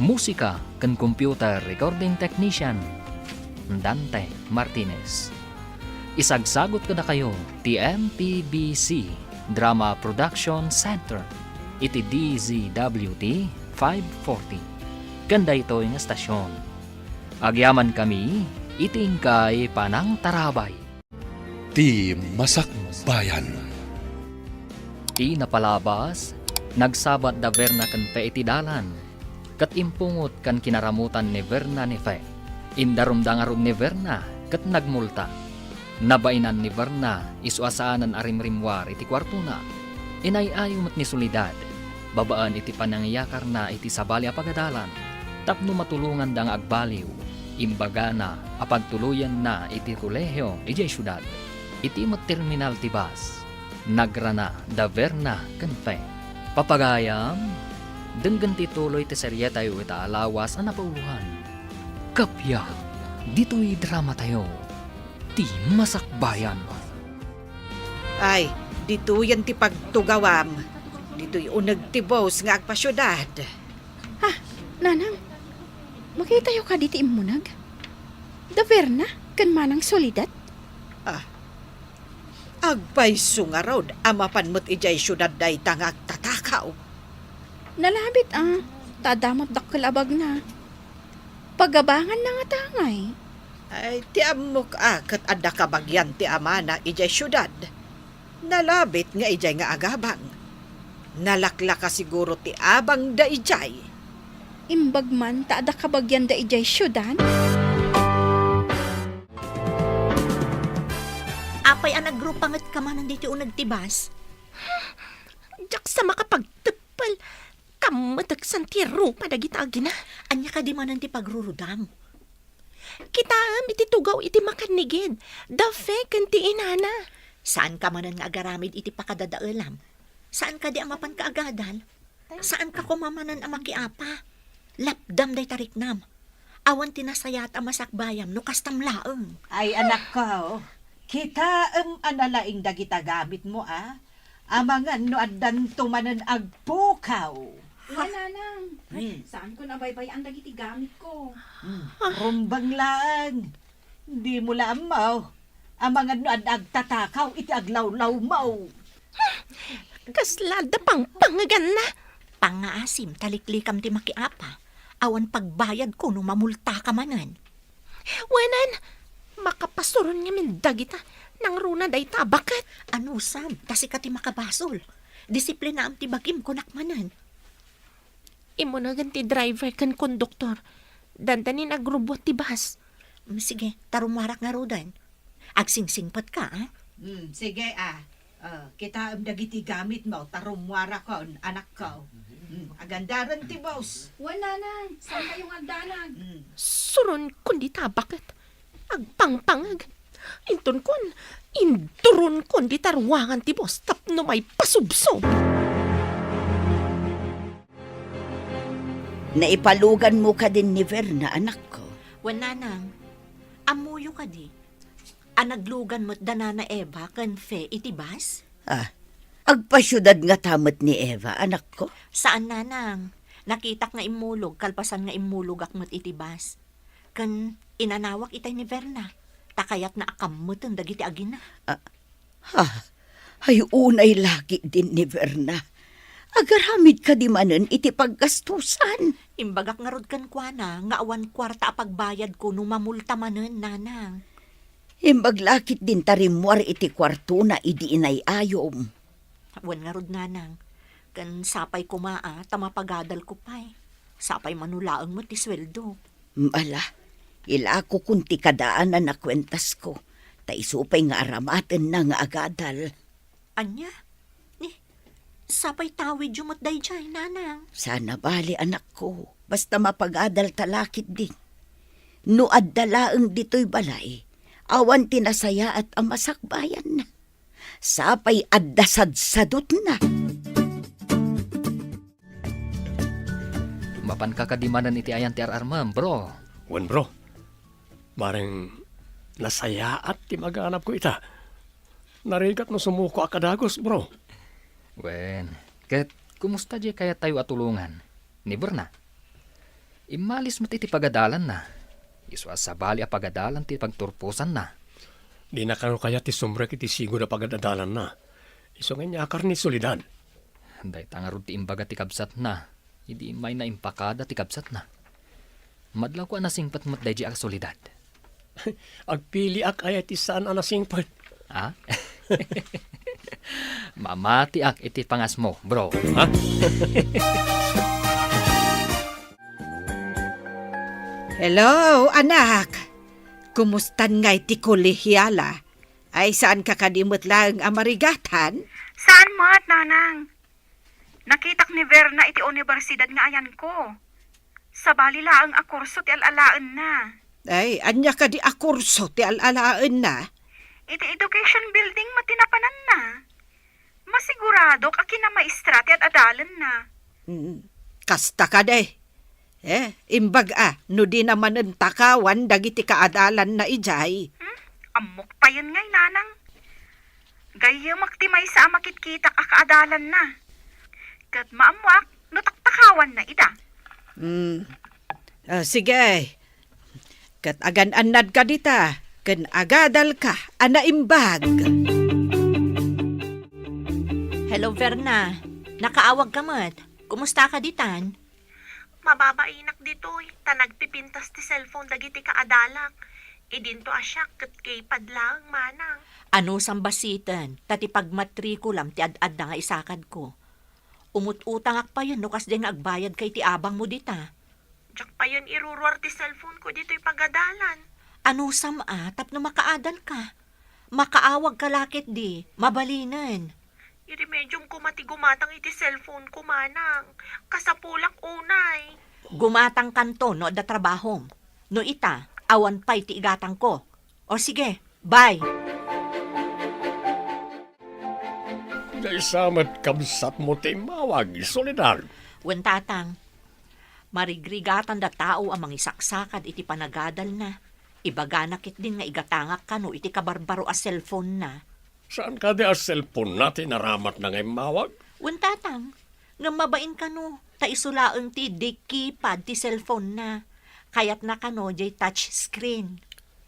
Musika ken computer recording technician, Dante Martinez. Isagsagut kadakayo ti M P B C Drama Production Center iti D Z W T five forty. Ken daytoy nga estasion, agyamankami iti inkay panangtarabay. Ti Masakbayan. Ti napalabas, nagsabat da Verna ken Fe iti dalan, ket impungot ken kinaramutan ni Verna ni Fe. Indarumda ngarud ni Verna ket nagmulta. Nabainan ni Verna isu a saanen a rimrimmuar iti kuartona. Inay-ayo met ni Soledad, babaen iti panangiyakarna iti sabali a pagadalan, tapno matulonganda nga agbaliw. Imbagana a pagtuloyenna iti kolehio idiay siudad. Iti met terminal ti bus, nagrana da Verna ken Fe. Papagayam, denggen ti tuloy ti serietayo ita a lawas a napauloan. Kappia, ditoy dramatayo, Ti Masakbayan. Ay, ditoyen ti pagtugawam. Ditoy uneg ti bus nga agpasiudad. Ha, nanang, makitayo kadi ti immuneg? Da Verna ken Manang Soledad? Ah, agpayso ngarud a mapan met idiay siudad dayta nga agtatakaw. Nalabit, a, ta adda met dakkel a bagna. Pagabanganna ngata ngay? Ay, ti ammok a ket adda kabagian ti amana idiay siudad. Nalabit nga idiay nga agabang. Nalaklaka siguro ti abangda idiay. Imbag man ta adda kabagianda idiay siudad? Apay a nagrupangetka manen ditoy uneg ti bus? Diak sa makapagteppel. Kammeteksan ti rupa dagita agina. Ania kadi manen ti pagrurudam? Kitaem iti tugaw iti makannigid, da Fe ken ti inana. Saanka manen nga agaramid iti pakadadaelam? Saan kadi a mapanka agadal? Saanka koma manen a makiapa? Lapdam dayta riknam. Awan ti nasayaat a masakbayam no kastam laeng. Ay, anakko, kitaem a nalaing dagita gamitmo, a? Amangan no addanto manen agpukaw. Wen, nanang. Hmm. Saanko a baybay-an dagiti gamitko. Hmm. Rumbeng laeng. Dimo la ammo. Amangan no adda agtatakaw iti aglawlawmo. Kasla adda pangpangeganna. Pangngaasim ta liklikam ti makiapa. Awan pagbayadko no mamultaka manen. Wen, makapasuron ngamin dagita, nangruna dayta a baket. Anusam, ta sika ti makabasol. Disiplinaam ti bagim, kunak manen. Immunegen ti driver ken konduktor. Dandanin agrubbuat ti bus. Mm, sige, ta rummuarak ngaruden. Agsingsingpetka, a? Mm, sige, a. Ah, kitaem dagiti gamitmo, ta rummuarakon, anakko. Mm, agandaren ti bus. Wen, nanang, saankayo nga agdanag? Mm. Suronkon dita a baket. Agpangpangeg. Intonkon, induronkon dita ruangan ti bus tapno maipasubsob. Naipaluganmo kadin ni Verna, anakko? Wen, nanang. Ammoyo kadi? A naglugan met da Nana Eva ken Fe iti bus? Ah, agpasiudad ngata met ni Eva, anakko? Saan, nanang. Nakitak nga immulog, kalpasan nga immulogak met iti bus. Ken inanawak itay ni Verna, ta kayatna a kammeten dagiti agina. Ah, Ha? Ay, unay lagi din ni Verna. Agaramid kadi manen iti paggastusan. Imbagak ngarud kenkuana nga awan kuarta a pagbayadko no mamulta manen, nanang. Imbag lakit din ta rimmuar iti kuartona idi inay-ayom. Wen ngarud, nanang. Ken sapay koma a ta mapagadalko pay. Sapay manulaeng met ti sueldo. Ala, ilakokon ti kadaanan a kuentasko, ta isu pay nga aramatenna nga agadal. Ania? Ni, sapay tawidyo met daydiay, nanang. Sana bali, anakko. Basta mapagadal ta lakit din. No adda laeng ditoy balay, awan ti nasayaat a masakbayanna. Sapay adda sadsadutna. Mapanka kadi manen iti ayan ti ar-armem, bro? Wen, bro. Bareng nasayaat ti maganabko ita. Narigat no sumuko a kadagus, bro. Wen, ket kumusta diay kayattayo a tulongan? Ni Berna? Immalis met iti pagadalanna. Isu a sabali a pagadalan ti pagturposanna. Dina kano kayat ti sumrek iti sigud a pagad-adalanna. Isu nga inyakar ni Soledad. Dayta ngarud ti imbaga ti kabsatna, idi mayna impakada ti kabsatna. Madlawko a nasingpet met daydi a Soledad. Agpiliak aya ti saan a nasingpet. Ah? Mamatiak iti pangasmo, bro. Ha? Hello, anak. Kumustan ngay ti kolehiala? Ay, saanka kadi met laeng a marigatan? Saan met, nanang? Nakitak ni Verna iti universidad nga ayanko. Sabali laeng a kurso ti al-alaenna. Ay, ania kadi a kurso ti al-alaenna? Iti education building met ti napananna. Masiguradok a kinamaestra ti ad-adalanna. Mm, kasta kadi. Eh, imbag a, no dina manen takawan dagiti kaadalanna idiay. Hmm? Ammok payen ngay, nanang. Gayyemek ti maysa a makitkitak a kaadalanna. Ket maammoak no taktakawanna ida. Hmm. Ah, sige. Ket agan-annadka dita, ken agadalka a naimbag. Hello, Verna. Nakaawagka met. Kumustaka ditan? Mababainak ditoy, ta nagpipintas ti cellphone dagiti kaadalak. Idinto a siak ket keypad laeng, manang. Anusam basiten, ta ti pagmatrikulam ti ad-adda nga isakadko. Umut-utangak payen no kasdiay nga agbayadka iti abangmo dita. Diak payen iruruar ti cellphone-ko ditoy pagadalan. Anusam a tapno makaadalka? Makaawagka la ketdi, mabalinen. Iremediom koma ti gumatang iti cellphone-ko, manang. Kasapulak unay. Gumatangkanto no adda trabahom. No ita, awan pay ti igatangko. O sige, bye. Maysa met kabsatmo ti immawag, Soledad. Wen, tatang. Marigrigatanda tao a mangisaksakad iti panagadalna. Ibagana ketdin nga igatangak kano iti kabarbaro a cellphone-na. Saan kadi a cellphone-na ti naramatna nga immawag? Wen, tatang. Ngem mabain kano, ta isu laeng ti di keypad ti cellphone-na. Kayatna kano diay touch screen.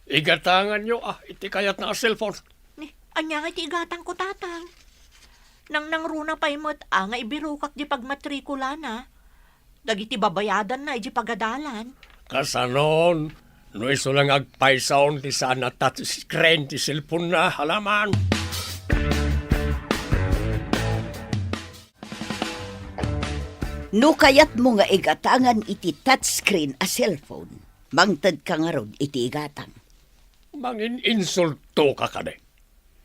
Igatanganyo a iti kayatna a cellphone. Ni, ania nga iti igatangko, tatang? Nangnangruna pay met a nga ibirokak di pagmatrikulana dagiti babayadanna iti pagadalan. Kasanon, no isu la nga agpaysaon ti saan a touch screen ti cellphone-na, alaman. No kayatmo nga igatangan iti touchscreen a cellphone, mangtedka ngarud iti igatang. Mangin-insultoka kadi?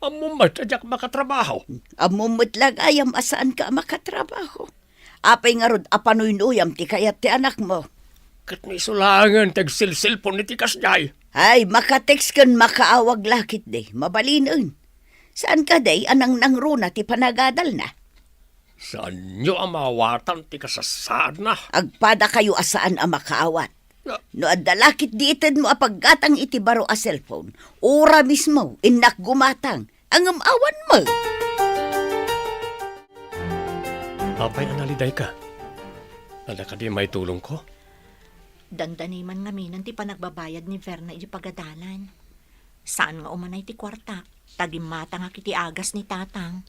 Ammom met a diak makatrabaho. Ammom met la gayam a saanka a makatrabaho. Apay ngarud a panuynuyam ti kayat ti anakmo? Ket no isu laengen ti agselselpon iti kasdiay. Ay, makatext ken makaawag la ketdi. Mabalinen. Saan kadi a nangnangruna ti panagadalna? Saanyo a maawatan ti kasassaadna? Agpadakayo a saan a makaawat. Na- No adda la ketdi itedmo a paggatang iti baro a cellphone, ura mismo, innak gumatang, ngem awan met. Apay a nalidayka? Adda kadi maitulongko? Dandani man ngamin ti panagbabayad ni Verna iti pagadalan. Saan nga umanay ti kuartak, ta gimmatangak iti agas ni tatang.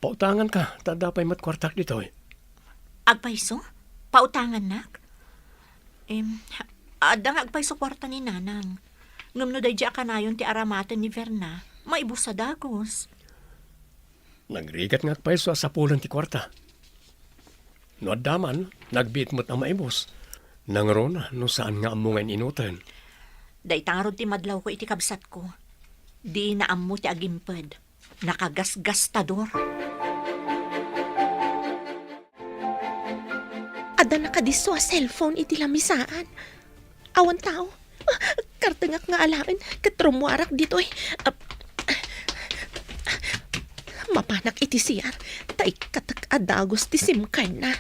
Pautanganka, ta adda pay met kuartak ditoy. Agpayso? Pautangannak? Em, adda nga agpayso kuarta ni nanang. Ngem no daydi a kanayon ti aramaten ni Verna, maibus a dagus. Nagrigat nga agpayso a sapulen ti kuarta. No adda man, nagbiit met a maibus. Nangruna no saan nga ammo nga in-inuten. Dayta ngarud ti madlawko iti kabsatko. Dina ammo ti agimped. Nakagasgastador. Adda nakadisso a cellphone iti lamisaan. Awan tao. Ah, kartengak nga alaen ket rummuarak ditoy. Ah, mapanak iti C R ta ikkatek a dagus ti SIM card na.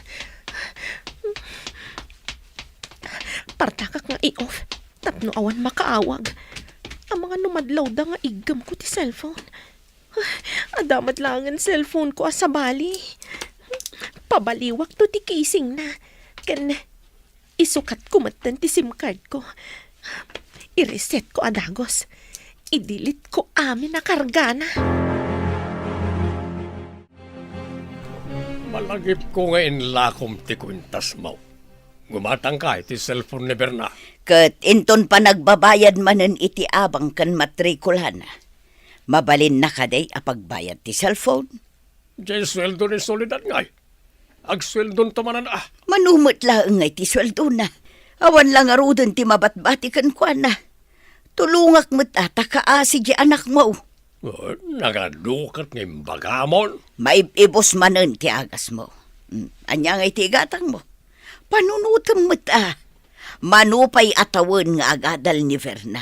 Partakak nga i-off tapno awan makaawag. Amangan no madlawda nga iggemko ti cellphone. Adda met laengen cellphone ko a sabali. Pabaliwakto ti casing na. Ken isukatko metten ti SIM card ko. I-reset ko a dagus. I-delete ko amin a kargana. Malagipko nga inlakom ti kuentasmo. Gumatangka iti cellphone ni Berna. Ket inton panagbabayad manen iti abang ken matrikulana, mabalinna kadi a pagbayad ti cellphone? Diay sueldo ni Soledad ngay. Agsueldonto manen a. Mano met laeng ngay ti sueldona. Awan la ngaruden ti mabatbati kenkuana. Tulongak met a ta kaasi diay anakmo. Oh, nagadu ket nga imbagamon. Maib-ibus manen ti agasmo. Mm, ania ngay ti igatangmo? Panunotem met a. Mano pay a tawen nga agadal ni Verna?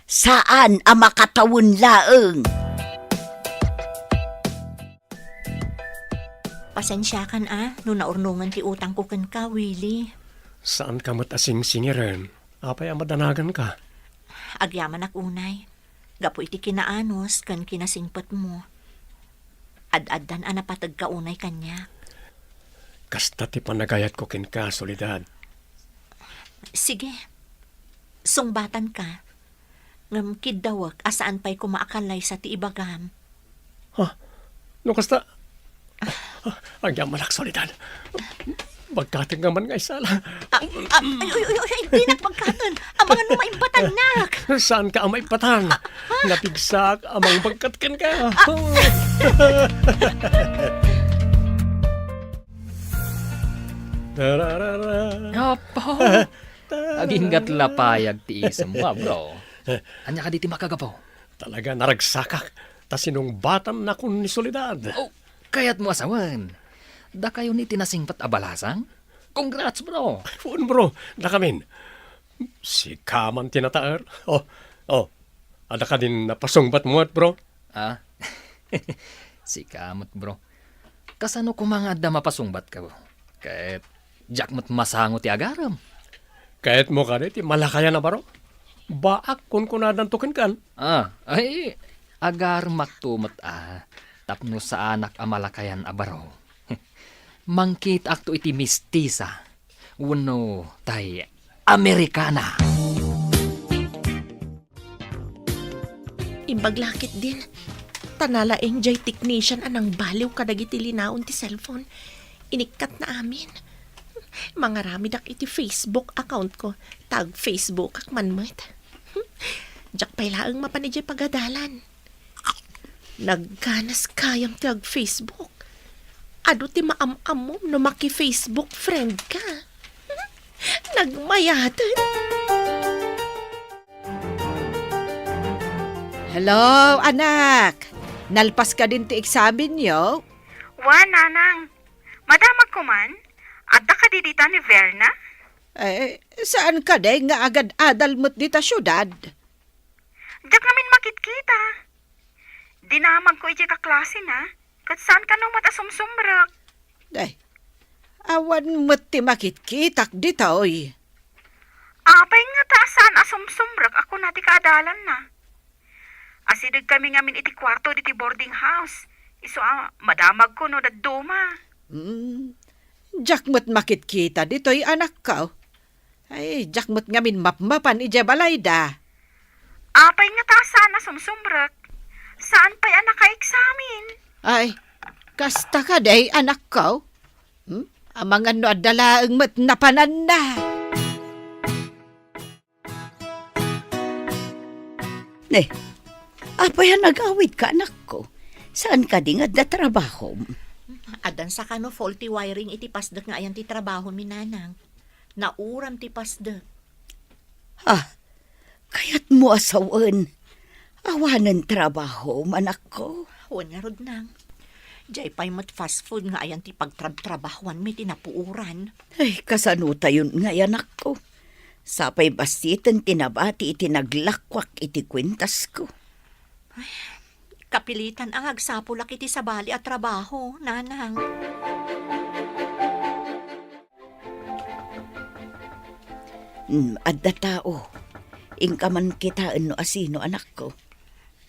Saan a makatawen laeng. Pasensiakan a no naurnongen ti utangko kenka, Willie. Saanka met a singsingiren. Apay a madanaganka? Agyamanak unay, gapu iti kinaanus ken kinasingpetmo. Ad-addan a napategka unay kaniak. Kasta ti panagayatko kenka, Soledad. Sige, sungbatanka. Ngem kiddawek a saan pay koma a kallaysa ti ibagam. Ha? No kasta? Agyamanak, Soledad. Bagkatenka man nga isala. Ah, ah, ay, ay, ay, ay, dinak bagkaten. Amangan no maimbatannak. Saanka a maibatan? Napigsak a mangbagkat kenka. Tararara. Apo! Aginggat la payag ti isemmo, a, bro. Ania kadi ti makagapu? Talaga naragsakak, ta sinungbatannakon ni Soledad. Oh, kayatmo a sawen, dakayo ni ti nasingpet a balasang? Congrats, bro! Wen, bro, dakamin. Sika man ti nataer. Oh, oh, adda kadin napasungbatmo met, bro? Ah, sika met, bro. Kasano koma nga adda mapasungbatko? Ket diak met masango ti agarem. Kayatmo kadi ti malakayan a baro? Baak kunkunadanto kenkan. Ah, ay, agaremakto met a, tapno saanak a malakayan a baro. Mangkitaakto iti mistisa wenno tay Amerikana. Imbag la ketdin, ta nalaing jay technician a nangbaliw kadagiti linaon ti cellphone. Inikkatna amin. Mangaramidak iti Facebook account ko, ta ag-Facebookak man met. Diak pay laeng mapan idiay pagadalan. Nagganas gayam ti ag-Facebook. Adu ti maam-ammom no maki-Facebook friend ka. Nagmayaten. Hello, anak. Nalpas kadin ti eksaminyo? Wen, nanang. Madamagko man. Adda kadi dita ni Verna? Eh, saan kadi nga agad-adal met dita siudad? Diak ngamin makitkita. Dinamagko idiay kaklasena, ket saan kano met a sumsumrek. Day, awan met ti makitkitak ditoy. Apay ngata a saan a sumsumrek a kuna ti kaadalanna? Asidegkami ngamin iti kuarto diti boarding house. Isu a madamagko no dadduma. Hmm. Diak met makitkita ditoy, anakko. Ay, diak met ngamin mapmapan idiay balayda. Apay ngata a saan a sumsumrek? Saan pay a nakaeksamen? Ay, kasta kadi, anakko? Hmm? Amangan no adda laeng met napananna. Ne, apay a nagawidka, anakko? Saan kadi nga adda trabahom? Addan sakano faulty wiring iti pasdek nga ayan ti trabahomi, nanang. Nauram ti pasdek. Ah, kayatmo a sawen. Awanen trabahom, anakko? Wen ngarud, nang. Diay pay met fast food nga ayan ti pagtrabtrabahuanmi ti napuoran. Ay, kasanotayon ngay, anakko? Sapay bassiten ti nabati iti naglakuak iti kuentasko. Ay, kapilitan a nga agsapulak iti sabali a trabaho, nanang. Hmm, adda tao. Inka man kitaen no asino, anakko.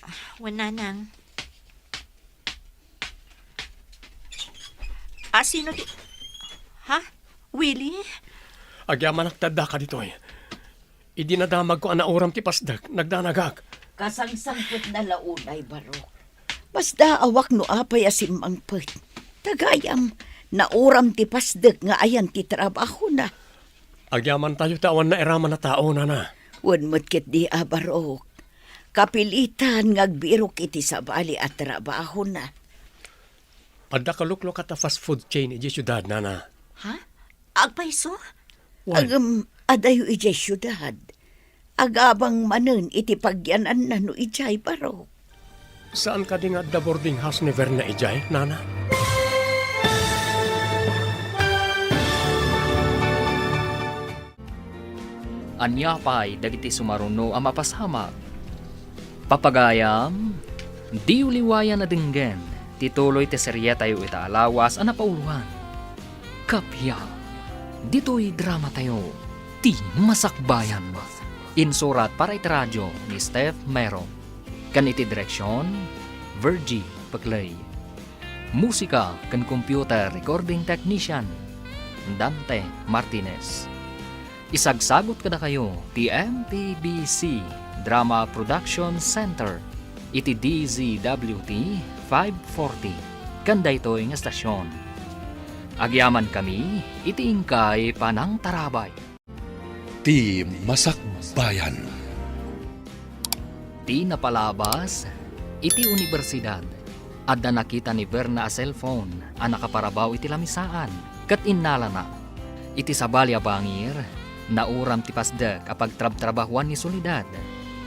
Ah, wen, nanang. Asino ti, ha? Willie? Agyamanak ti addaka ditoy. Idi nadamagko a nauram ti pasdek, nagdanagak. Kasangsangpetna la unay, Barok. Masdaawak no apay a simmangpet. Ta gayam, nauram ti pasdek nga ayan ti trabahona. Agyamantayo ta awan nairaman a tao, nana. Wen met ketdi a, Barok. Kapilitan nga agbirok iti sabali a trabahona. Adda kaluklukat a fast food chain idiay siudad, nana. Ha? Agpayso? Wen. Ngem adayo idiay siudad. Agabang manen iti pagyananna no idiay, Barok. Saan kadi nga adda boarding house ni Verna idiay, nana? Ania pay dagiti sumaruno a mapasamak? Papagayam, diyo liwayan a denggen ti tuloy ti serietayo ita a lawas a napauloan. Kappia, ditoy dramatayo, Ti Masakbayan. Insurat para iti radio ni Steph Mero. Ken iti direksion, Virgie Peclay. Musika ken computer recording technician, Dante Martinez. Isagsagut kadakayo ti M P B C Drama Production Center iti D Z W T five forty ken daytoy nga estasion. Agyamankami iti inkay panangtarabay. Ti Masakbayan. Ti napalabas iti universidad, adda nakita ni Verna a cellphone a nakaparabaw iti lamisaan, ket innalana. Iti sabali a bangir, nauram ti pasdek a pagtrabtrabahuan ni Soledad,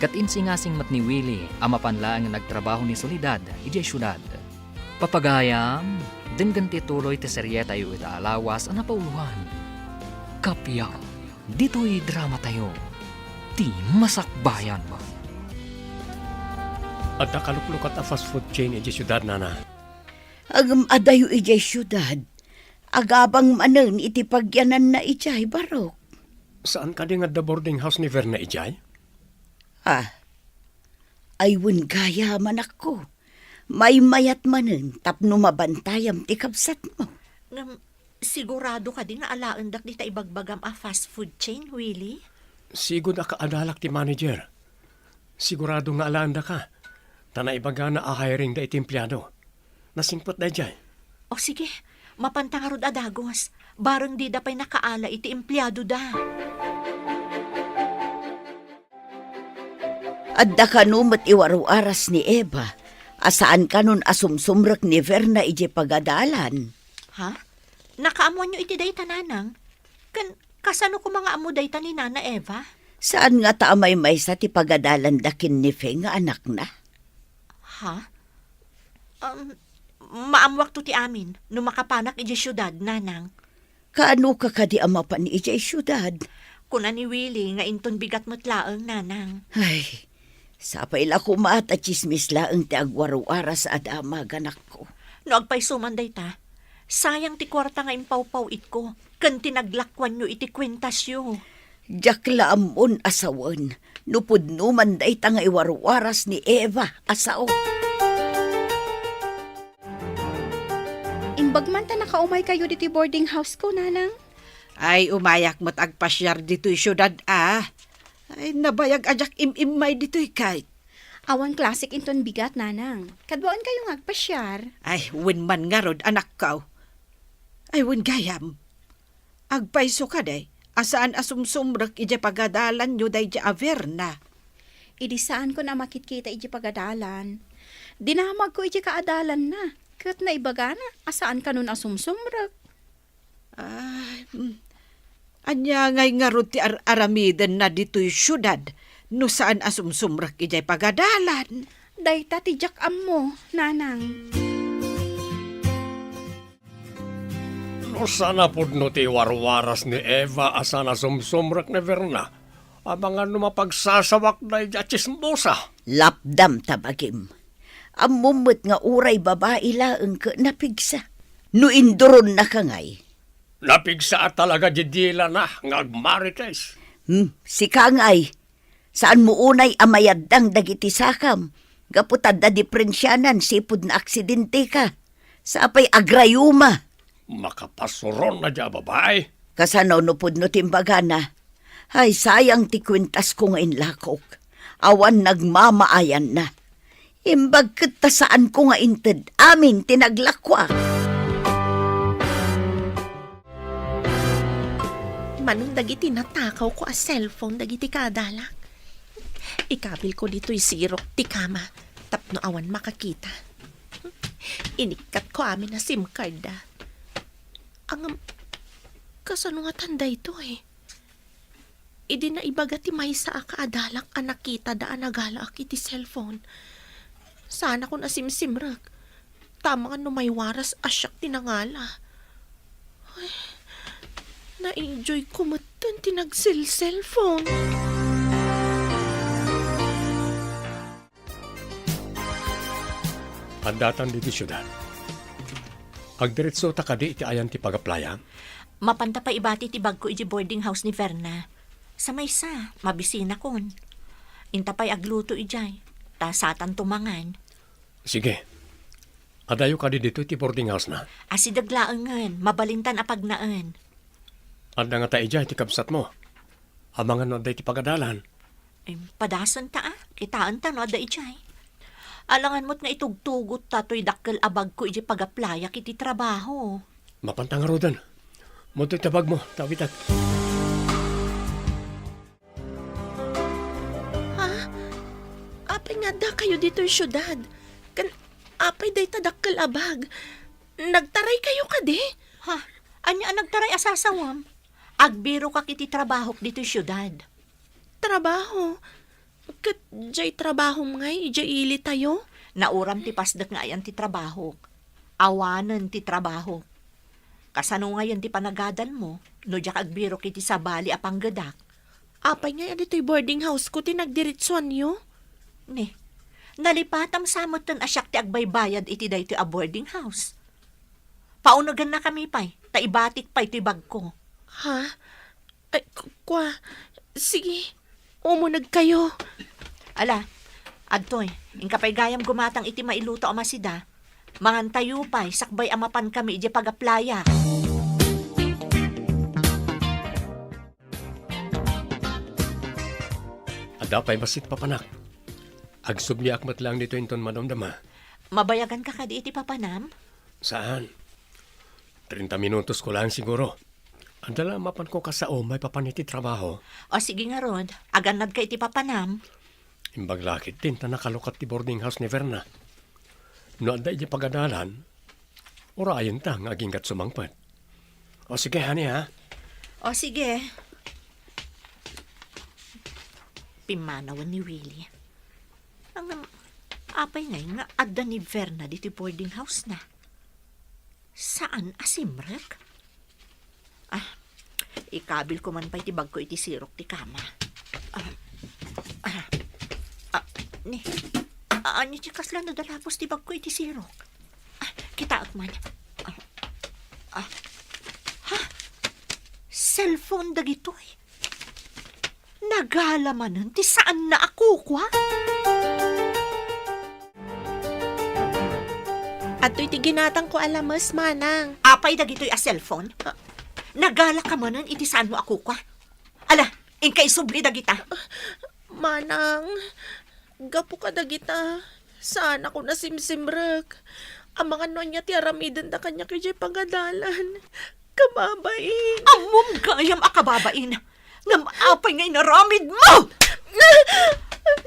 ket insingasing met ni Willie a mapan laeng nga nagtrabaho ni Soledad idiay siudad. Papagayam, denggen ti tuloy ti serietayo ita a lawas a napauloan. Kappia, ditoy dramatayo, Ti Masakbayan. Adda kaluklukat a fast food chain idiay siudad, nana. Ngem adayo idiay siudad. Agabang manen iti pagyananna idiay, Barok. Saan kadi nga adda boarding house ni Verna idiay? Ah, ay wen gayam, anakko. Maymayat manen tapno mabantayam ti kabsatmo. Ngem, sigurado kadi nga alaendak dita ibagbagam a fast food chain, Willie? Sigud a kaadalak ti manager. Sigurado nga alaendaka, ta naibagana a hiring da iti empleado. Nasingpet daydiay. O sige, mapanta ngarud a dagus. Bareng dida pay nakaala iti empleadoda. Adda kano met iwaruaras ni Eva a saan kanon a sumsumrek ni Verna idiay pagadalan. Ha? Nakaammoanyo iti dayta, nanang? Ken kasano koma nga ammo dayta ni Nana Eva? Saan ngata a maymaysa ti pagadalanda ken ni Fe nga anakna? Ha? Um, maammoakto ti amin no makapanak idiay siudad, nanang. Kaanoka kadi a mapan idiay siudad? Kuna ni Willie nga inton bigat met laeng, nanang. Ay, sapay la koma ta tsismis laeng ti agwaruaras a damag, anakko. No agpayso man dayta, sayang ti kuarta nga impawpaw-itko ken ti naglakuanyo iti kuentasyo. Diak la ammon a sawen no pudno man dayta nga iwaruaras ni Eva a sao. Imbag man ta nakaumaykayo ditoy boarding house ko, nanang. Ay, umayak met agpasiar ditoy siudad a. Ay, nabayag a diak im-immay ditoy, Kate. Awan klasik inton bigat, Nanang. Kaduaenkayo nga agpasiar. Ay, wen man ngarud, anakko. Ay, wen gayam. Agpayso kadi a saan a sumsumrek idiay pagadalanyo daydiay a Verna. Idi saanko a makitkita idiay pagadalan, dinamagko idiay kaadalanna, ket naibagana a saan kanon a sumsumrek. Ay, mm. Ania ngay ngarud ti ar-aramidenna ditoy siudad no saan a sumsumrek idiay pagadalan? Dayta ti diak ammo, Nanang. No saan a pudno ti warwaras ni Eva a saan a sumsumrek ni Verna, amangan no mapagsasawak daydiay a tsismosa. Lapdam ta bagim. Ammom met nga uray babai laeng ket napigsa. No induronnaka ngay. Napigsa a talaga diay dilana nga agmarites. Hmm, sika ngay. Saanmo unay a mayaddang dagiti sakam, gapu ta adda diprensianan sipud naaksidenteka. Sapay agrayuma. Makapasuron na dia a babai. Kasano no pudno ti imbagana? Ay, sayang ti kuentasko nga inlakok. Awan nagmamaayanna. Imbag ket ta saanko nga inted amin ti naglakuak. Manong dagiti natakawko a cellphone dagiti kadalak. Ikabilko ditoy sirok ti kama tapno awan makakita. Inikkatko amin a SIM card da. Ngem, kasano ngatan daytoy? Idi naibaga ti maysa a kaadalak a nakitada a nagalaak iti cellphone. Saanakon a simsimrek. Tama nga no maywaras a siak ti nangala. Ay, na-enjoy ko metten ti nagselselphone. Addatan ditoy siudad. Agdiretsota kadi iti ayan ti pag-applyak? Mapanta pay ibati ti bagko iti boarding house ni Verna. Sa maysa, mabisinakon. Inta pay agluto idiay, ta satanto mangan. Sige. Adayo kadi ditoy ti boarding house na? Asideg laengen, mabalintan a pagnaen. Adda ngata idiay ti kabsatmo? Amangan no adda iti pagadalan. Em, padasenta a, kitaenta no adda idiay. Alangan met nga itugtugotta toy dakkel a bagko idiay pag-applyak iti trabaho. Mapanta ngaruden. Mudtoy ta bagmo, ta awitek. Ha? Apay nga addakayo ditoy siudad? Ken apay dayta dakkel a bag? Nagtaraykayo kadi? Ha? Ania a nagtaray a sasawam? Agbirokak iti trabahok ditoy siudad. Trabaho? Ket diay trabahom ngay idiay ilitayo? Nauram ti pasdek nga ayan ti trabahok. Awanen ti trabahok. Kasano ngayen ti panagadalmo no diak agbirok iti sabali a panggedak? Apay ngay a ditoy boarding house ko ti nagdiretsuanyo? Ni, nalipatam sa metten a siak ti agbaybayad iti daytoy a boarding house. Paunegennakami pay, ta ibatik pay toy bagko. Ha? Ay, ku-, kua. Sige, umunegkayo. Ala, adtoy, inka pay gayam gumatang iti mailuto a masida. Mangantayo pay, sakbay a mapankami idiay pag-applyak. Adda pay bassit, papanak. Agsubmiak met laeng ditoy inton madamdama. Mabayaganka kadi iti papanam? Saan. Treinta minutos ko laeng siguro. Adda la mapanko kasao maipapan iti trabaho. O sige ngarud, agannadka iti papanam. Imbag la ketdin ta nakalukat ti boarding house ni Verna. No adda idiay pagadalan, urayenta nga aginggat sumangpet. O sige, honey, ha? O sige. Pimmanawen ni Willie. Ngem, apay ngay nga adda ni Verna ditoy boarding house na? Saan a simrek? Ah, ikabilko man pay ti bagko iti sirok ti kama. Ah, ah, ah, ni, ah, ania ti kasla nadalapos ti bagko iti sirok? Ah, kitaek man. Ah, ah, ha? Cellphone dagitoy. Nagala manen ti saanna a kukua? Adtoy ti ginatangko a lames, manang. Apay dagitoy a cellphone? Ah. Nagalaka manen iti saanmo a kukua? Ala, Inka isubli dagita. Manang, gapu kadagita, saanakon a simsimrek. Amangan no ania ti aramidenda kaniak idiay pagadalan. Kababain. Ammom gayam a kababain. Ngem apay nga inaramidmo?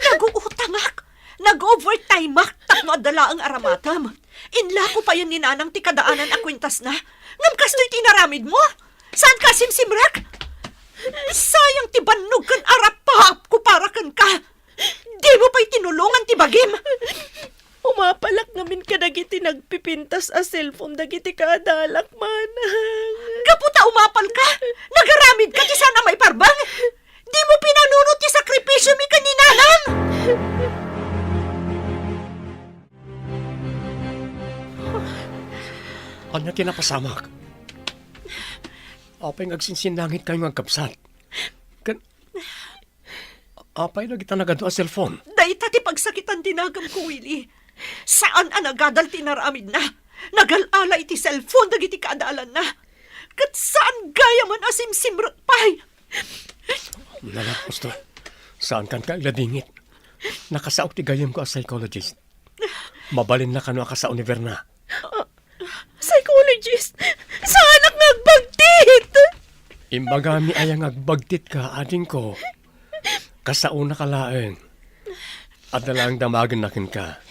Naguutangak. Nag-overtimeak tapno adda laeng a ramatem. Inlako payen ni Nanang ti kadaanan a kuentasna. Ngem kastoy ti inaramidmo? Saanka a simsimrek? Sayang ti bannog ken arapaapko para kenka. Dimo pay tinulongan ti bagim. Umapalak ngamin kadagiti nagpipintas a cellphone dagiti kaadalak, manang. Gapu ta umapalka, nagaramidka ti saan a maiparbeng. Dimo pinanunot ti sakripisiomi ken ni Nanang. Ania ti napasamak? Apay nga agsinsinnangitkayo nga agkabsat? Ken apay dagita nagadu a cellphone? Dayta ti pagsakitan ti nagamko, Willie. Saan a nagadal ti inaramidna. Nagal-ala iti cellphone dagiti kaadalanna. Ket saan gayamen a simsimrek pay. Nalapos to. Saankan nga agladingit. Nakasao ti gayyemko a psychologist. Mabalinna kano a kasao ni Verna. Psychologist? Saanak nga agbagtit! Imbagami aya nga agbagtitka, adingko. Kasaonaka laeng. Adda laeng damagenna kenka.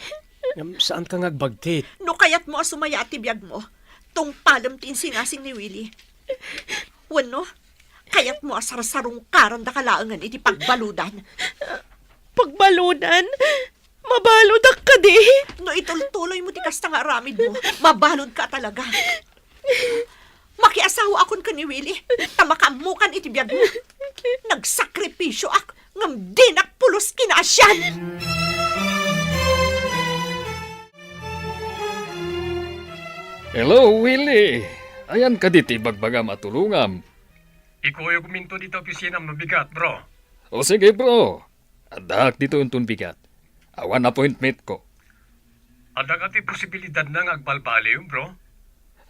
Ngem saanka nga agbagtit. No kayatmo a sumayaat ti biagmo, tungpalem ti insingasing ni Willie. Wenno, kayatmo a sarsarungkarandaka laengen iti pagbaludan. Pagbaludan? Mabaludak kadi? No itultuloymo ti kasta nga aramidmo, mabaludka talaga. Makiasawaakon ken ni Willie, ta makaammokan iti biagmo. Nagsakripisioak, ngem dinak pulos kinaasian. Hello, Willie. Ayan kadi ti ibagbagam a tulongam? Ikuyogminto dita opisinam no bigat, bro. O sige, bro. Addaak ditoy inton bigat. Awan appointmentko. Adda kadi posibilidadna nga agbalbaliw, bro?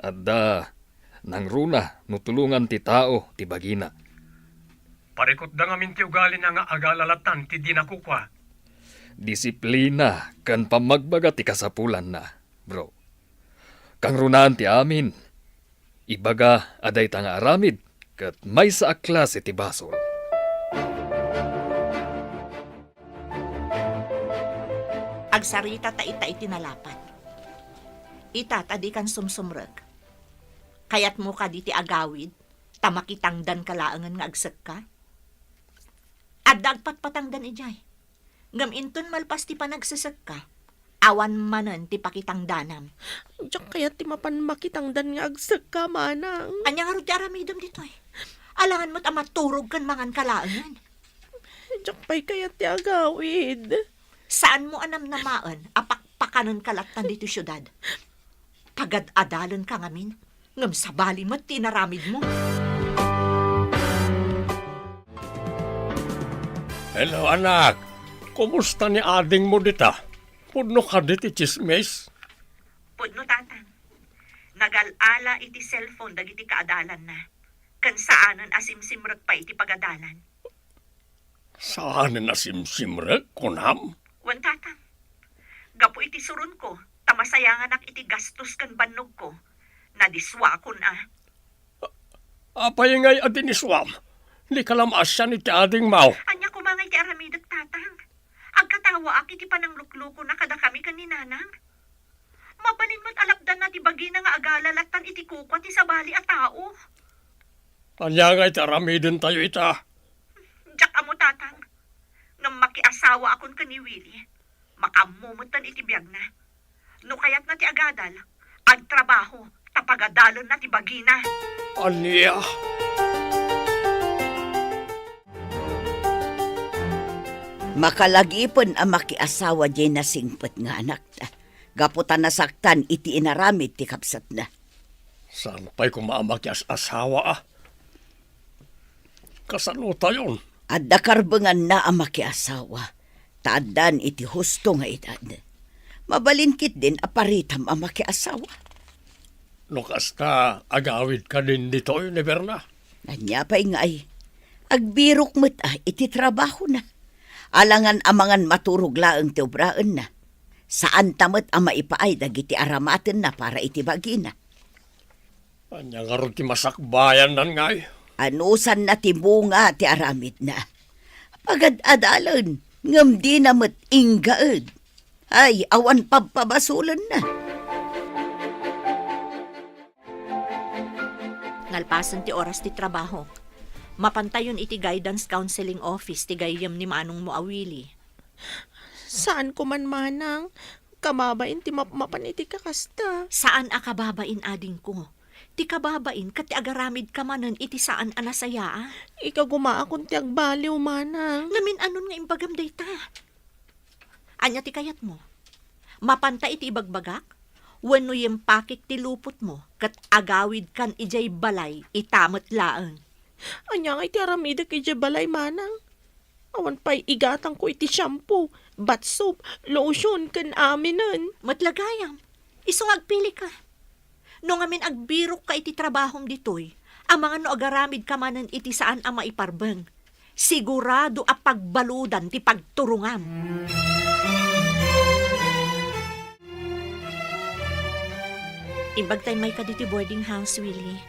Adda. Nangruna no tulongan ti tao ti bagina. Parikutda ngamin ti ugalina nga agalalatan ti dina kukua. Disiplina ken pammagbaga ti kasapulanna, bro. Kangrunaan ti amin. Ibaga a dayta nga aramid ket maysa a klase ti basol. Agsarita ta ita iti nalapat. Ita ta dikan sumsumrek. Kayatmo kadi ti agawid ta makitangdanka laengen nga agsekka? Adda agpatpatangdan idiay. Ngem inton malpas ti panagsesekka, awan manen ti pakitangdanam. Diak kayat ti mapan makitangdan nga agsekka, manang. Ania ngarud ti aramidem ditoy? Alangan met a maturog ken manganka laengen. Diak pay kayat ti agawid. Saanmo a namnamaen a pakpakanenka lattan ditoy siudad? Pagad-adalenka ngamin, ngem sabali met ti inaramidmo. Hello, anak. Kumusta ni adingmo dita? Pudno kadi ti tsismis? Pudno, Tatang. Nagal-ala iti cellphone dagiti kaadalanna, ken saanen a simsimrek pay iti pagadalan. Saanen a simsimrek, kunam? Wen, Tatang. Gapu iti suronko, ta masayanganak iti gastos ken bannogko, nadiswakon a. Apay ngay a diniswam? Dika la maasian iti adingmo. Ania koma ngay ti aramidek, Tatang? Agkatawaak iti panangluklukona kadakami ken ni Nanang. Mabalin met a lapdanna ti bagina nga agala lattan iti kukua ti sabali a tao. Ania ngay ti aramidentayo ita? Diak ammo, Tatang. Ngem makiasawaakon ken ni Willie. Makaammo metten iti biagna. No kayatna ti agadal, agtrabaho, ta pagadalenna ti bagina. Ania? Makalagipen a makiasawa diay nasingpet nga anakta, gapu ta nasaktan iti inaramid ti kabsatna. Saan pay koma a makias-asawa a? Kasanotayon? Adda karbenganna a makiasawa, ta addan iti husto nga edad. Mabalin ketdin a paritam a makiasawa. No kasta, agawid kadin ditoy ni Berna? Ania pay ngay? Agbirok met a iti trabahona. Alangan amangan maturog laeng ti obraenna. Saanta met a maipaay dagiti aramatenna para iti bagina. Ania ngarud ti masakbayanna ngay? Anusanna ti bunga ti aramidna. Pagad-adalen, ngem dina met inggaed. Ay, awan pabpabasolenna. Nalpasen ti oras ti trabaho. Mapantayon iti guidance counseling office ti gayyem ni manongmo a Willie. Saan ko man, manang. Kababain ti mapmapan iti kakasta. Saan a kababain, adingko. Ti kababain ket ti agaramidka manen iti saan a nasayaat. Ikagumaakon ti agbaliw, manang. Ngamin, anon nga imbagam dayta? Ania ti kayatmo? Mapanta iti ibagbagak? Wenno yimpakik ti lupotmo ket agawidkan idiay balay ita met laeng? Ania ngay ti aramidek idiay balay, manang? Awan pay igatangko iti shampoo, bath soap, lotion, ken aminen. Met la gayam, isu nga agpilika. No ngamin agbirokka iti trabahom ditoy, amangan no agaramidka manen iti saan a maiparbeng, sigurado a pagbaludan ti pagturongam. Imbag ta immayka ditoy boarding house, Willie.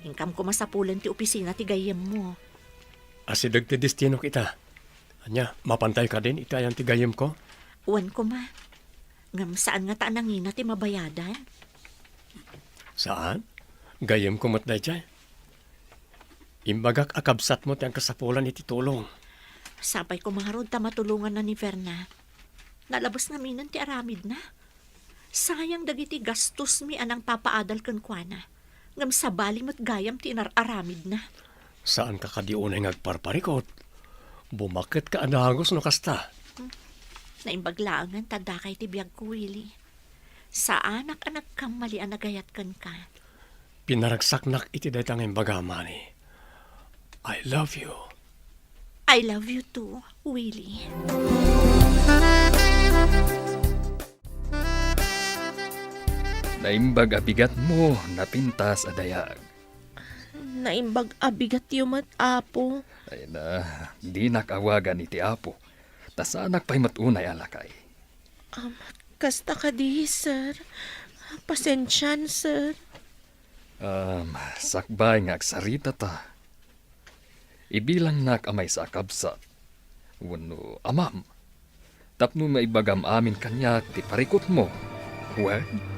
Inkam koma sapulen ti opisina ti gayyemmo. Asideg ti destinok ita. Ania, mapantayo kadin iti ayan ti gayyemko? Wen koma. Ngem saan ngata a nangina ti mabayadan? Saan? Gayyemko met daydiay. Imbagak a kabsatmo ti agkasapulan iti tulong. Sapay koma ngarud ta matulonganna ni Verna. Nalabes ngaminen ti aramidna. Sayang dagiti gastosmi a nangpapaadal kenkuana, ngem sabali met gayam ti inar-aramidna. Saanka kadi unay nga agparparikut? Bumaketka a dagus no kasta. Hmm. Naimbag laengen ta dakay ti biagko, Willie. Saanak a nagkammali a nagayat kenka. Pinaragsaknak iti dayta nga imbagam, honey. I love you. I love you too, Willie. Naimbag a bigatmo, napintas a dayag. Naimbag a bigatyo met, Apo. Ay na, dinak awagan iti Apo, ta saanak pay met unay a lakay. Um, kasta kadi, sir. Pasensian, sir. Um, sakbay nga agsarita ta. Ibilangnak a maysa a kabsat wenno amam tapno maibagam amin kaniak ti parikutmo. Wen?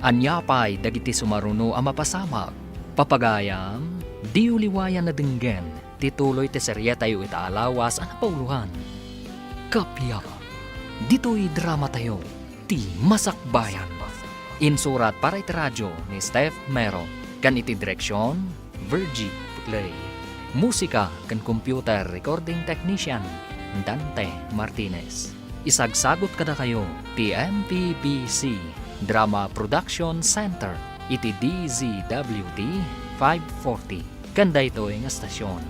Ania pay dagiti sumaruno a mapasamak? Papagayam, diyo liwayan a denggen ti tuloy ti serietayo ita a lawas a napauloan. Kappia, ditoy dramatayo, ti Masakbayan. Insurat para iti radio ni Steph Mero, ken iti direksion, Virgie Putley. Musika ken computer recording technician, Dante Martinez. Isagsagut kadakayo ti M P B C Drama Production Center iti D Z W T five forty. Ken daytoy nga estasion,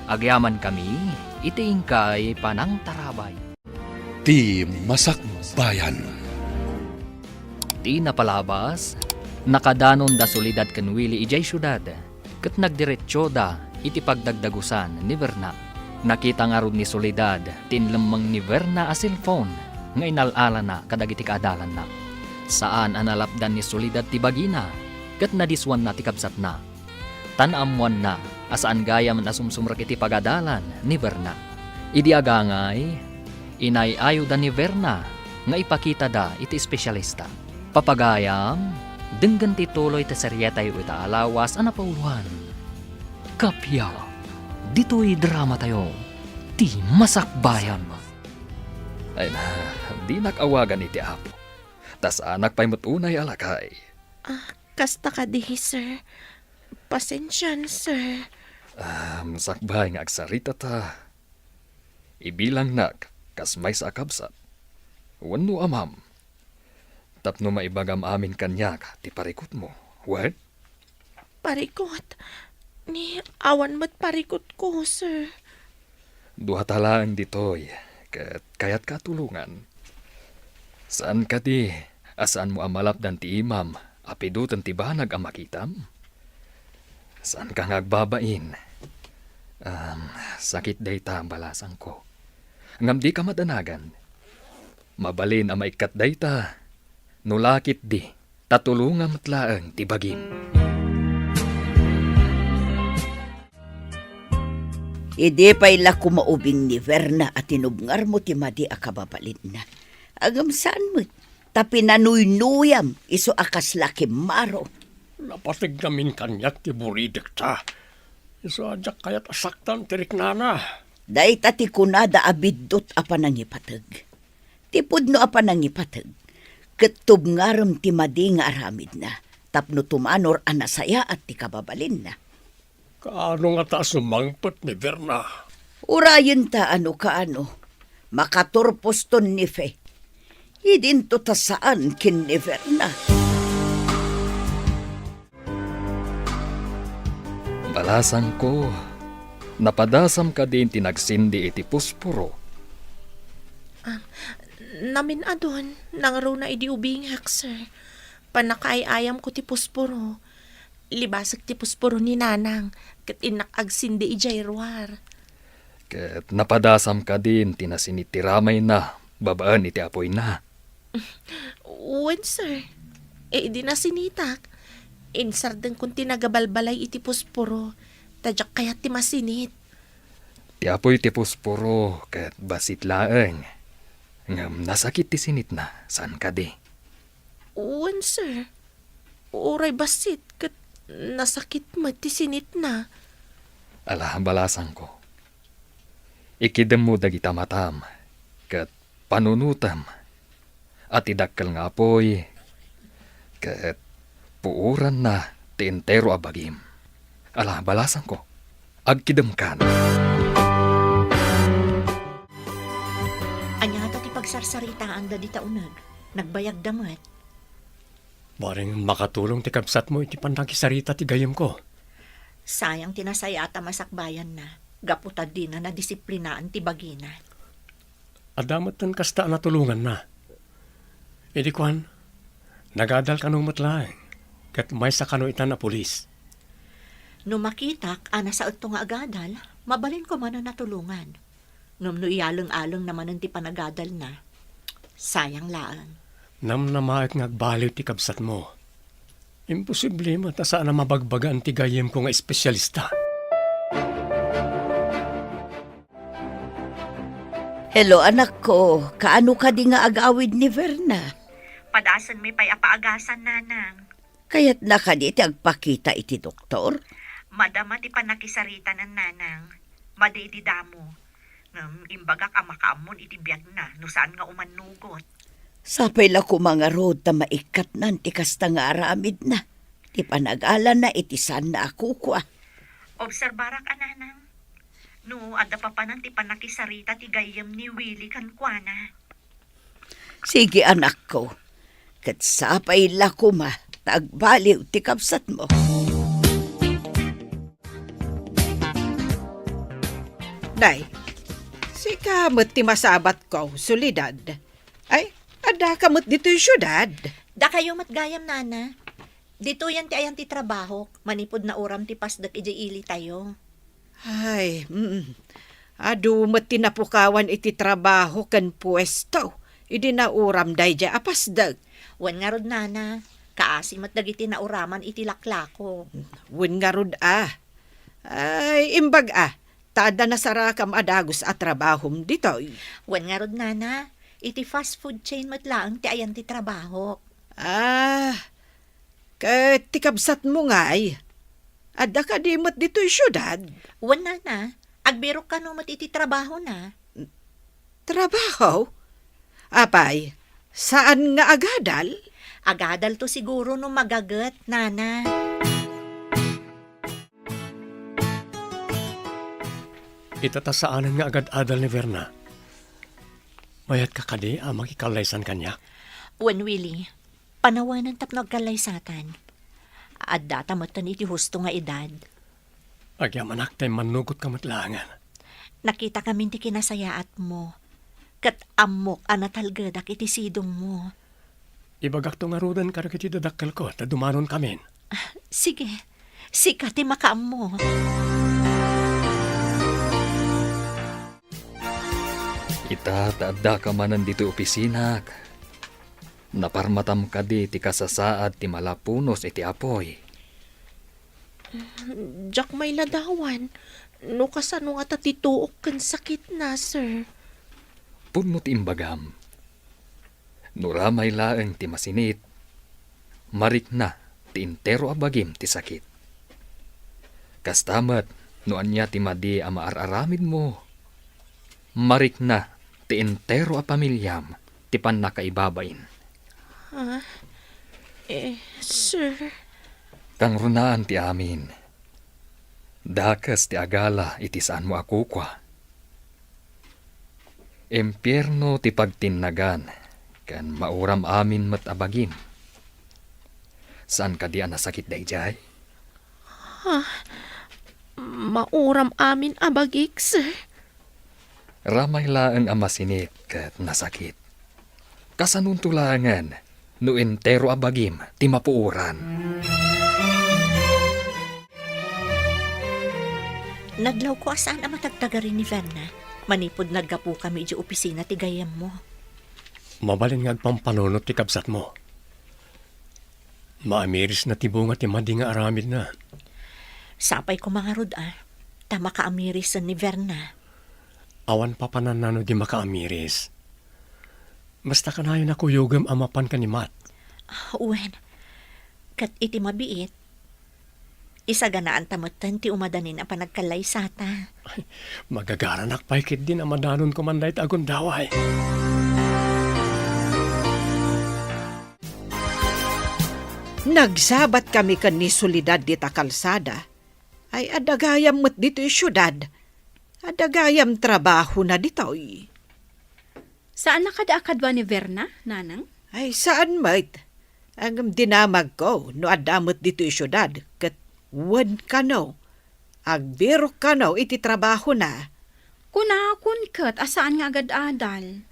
agyamankami iti inkay panangtarabay. Ti Masakbayan. Ti napalabas, nakadanon da Soledad ken Willie idiay siudad, ket nagdiretsoda iti pagdagdagusan ni Verna. Nakita ngarud ni Soledad ti inlemmeng ni Verna a cellphone nga inal-alana kadagiti kaadalanna. Saan a nalapdan ni Soledad ti bagina, ket nadiswanna ti kabsatna. Ta naammoanna a saan gayam a sumsumrek iti pagadalan ni Verna. Idi agangay, inay-ayoda ni Verna nga ipakitada iti espesyalista. Papagayam, denggen ti tuloy ti serietayo ita a lawas a napauloan. Kappia, ditoy dramatayo, ti Masakbayan. Ay na, dinak awagan iti Apo, ta saanak pay met unay a lakay. Ah, kasta kadi, sir. Pasensian, sir. Ah, sakbay nga agsarita ta. Ibilangnak kas maysa a kabsat wenno amam tapno maibagam amin kaniak ti parikutmo. Wen? Parikut? Ni awan met parikutko, sir. Duata laeng ditoy, ket kayatka a tulongan. Saan kadi A saanmo a malapdan ti imam a piduten ti banag a makitam? Saanka nga agbabain. Am, sakit dayta, balasangko. Ngem dika madanagan. Mabalin a maikkat dayta. No la ketdi, ta tulongam met laeng ti bagim. Idi pay la koma ubing ni Verna a tinubngarmo ti madi a kababalinna. Ngem saan met, ta pinanuynuyam isu a kasla kimmaro. Napateg ngamin kaniak ti buridekta. Isu a diak kayat a saktan ti riknana. Dayta ti kunada a biddut a panangipateg. Ti pudno a panangipateg, ket tubngarem ti madi nga aramidna, tapno tumanor a nasayaat ti kababalinna. Kaano ngata a sumangpet ni Verna? Urayenta a no kaano, makaturposton ni Fe. Idinto ta saan ken ni Verna. Balasangko, napadasam kadin ti nagsindi iti posporo? Ah, namin-adun, nangruna idi ubingak, sir. Pannakaay-ayamko ti posporo. Libasek ti posporo ni Nanang, ket innak agsindi idiay ruar. Ket napadasam kadin ti nasinit ti ramayna babaen iti apoyna? Wen, sir. Idi nasinitak, insardengkon ti nagabalbalay iti posporo, ta diak kayat ti masinit. Ti apoy ti posporo ket bassit laeng. Ngem nasakit ti sinitna, saan kadi? Wen, sir. Uray bassit ket nasakit met ti sinitna. Ala, balasangko. Ikidemmo dagita matam, ket panunotem a ti dakkel nga apoy, ket puoranna ti entero a bagim. Ala, balasangko, agkidemkan. Ania ngata ti pagsarsaritaanda dita uneg? Nagbayagda met. Bareng makatulong ti kabsatmo iti pannakisarita ti gayyemko. Sayang ti nasayaat a masakbayanna, gapu ta dina nadisiplinaan ti bagina. Adda metten kasta a natulonganna. Idi kuan, nagadal kano met laeng, ket maysa kano itan a pulis. No makitak a nasaetto nga agadal, mabalinko manen a tulongan. Ngem no iyaleng-alengna manen ti panagadalna, sayang laeng. Namnamaek nga agbaliw ti kabsatmo. Imposible met a saan a mabagbagaan ti gayyemko nga espesialista. Hello, anakko. Kaano kadi nga agawid ni Verna? Padasenmi pay a paagasan, Nanang. Kayatna kadi ti agpakita iti doktor? Madama ti pannakisaritanan, Nanang. Madi idi damo. Ngem imbagak a makaammon iti biagna no saan nga umannugot. Sapay la koma ngarud ta maikkatnan ti kasta nga aramidna, ti panagalana iti saanna a kukua. Obserbarak a, Nanang. No adda papanan ti pannakisarita ti gayyem ni Willie kenkuana. Sige, anakko. Ket sapay la koma ta agbaliw ti kabsatmo. Nay, sika met ti masabatko, Soledad. Ay, addaka met ditoy siudad? Dakayo met gayam, Nana. Ditoyen ti ayan ti trabahok, manipud nauram ti pasdek idiay ilitayo. Ay, mm. Adu met ti napukawan iti trabaho ken puesto idi nauram daydiay a pasdek. Wen ngarud, Nana, kaasi met dagiti nauraman iti laklako. Wen ngarud a. Ay, imbag a, ta adda nasarakam a dagus a trabahom ditoy. Wen ngarud, Nana, iti fast food chain met laeng ti ayan ti trabahok. Ah, ket ti kabsatmo ngay, adda kadi met ditoy siudad? Wen, Nana, agbirok kano met iti trabahona. Trabaho? Apay, saan nga agadal? Agadalto siguro no magaget, Nana. Ita ta saanen nga agad-adal ni Verna. Mayatka kadi a makikallaysan kaniak? Wen, Willie, panawanen tapno agkallaysatan. Addata metten iti husto nga edad. Agyamanak ta immannugotka met laengen. Nakitakamin ti kinasayaatmo, ket ammok a natalgedak iti sidongmo. Ibagakto ngaruden kadagiti dadakkelko ta dumanonkamin. Sige, sika ti makaammo. Ita ta addaka manen ditoy opisinak, naparmatam kadi ti kasasaad ti malapunos iti apuy? Diak mailadawan no kasano ngata ti tuok ken sakitna, sir. Pudno ti imbagam. No ramay laeng ti masinit, marikna ti entero a bagim ti sakit. Kasta met no ania ti madi a maar-aramidmo, marikna ti entero a pamiliam ti pannakaibabain. Ah, eh, sir. Kangrunaan ti amin. Dakes ti agala iti saanmo a kukua. Impierno ti pagtinnagan, ken mauram amin met a bagim. Saan kadi a nasakit daydiay? Ah, mauram amin a bagik, sir. Ramay laeng a masinit ket nasakit. Kasanonto laengen no entero a bagim ti mapuoran? Nadlawko a saan a matagtagari ni Verna manipud naggapukami idiay opisina ti gayyemmo. Mabalin nga agpampanunot ti kabsatmo. Maamirisna ti bunga ti madi nga aramidna. Sapay koma ngarud a, ta makaamirisen ni Verna. Awan papananna no di makaamiris. Basta kanayon a kuyogem a mapan ken ni Matt. Wen, ket iti mabiit, isaganaanta metten ti umadanin a panagkallaysata. Ay, magagaranak pay ketdin a madanonko man dayta a gundaway. Nagsabatkami ken ni Soledad dita kalsada. Ay, adda gayam met ditoy siudad. Adda gayam trabahona ditoy. Saanna kadi a kadua ni Verna, nanang? Ay, saan met. Ngem dinamagko no adda met ditoy siudad, ket wen kano, agbirok kano iti trabahona. Kunakon ket a saan nga agad-adal.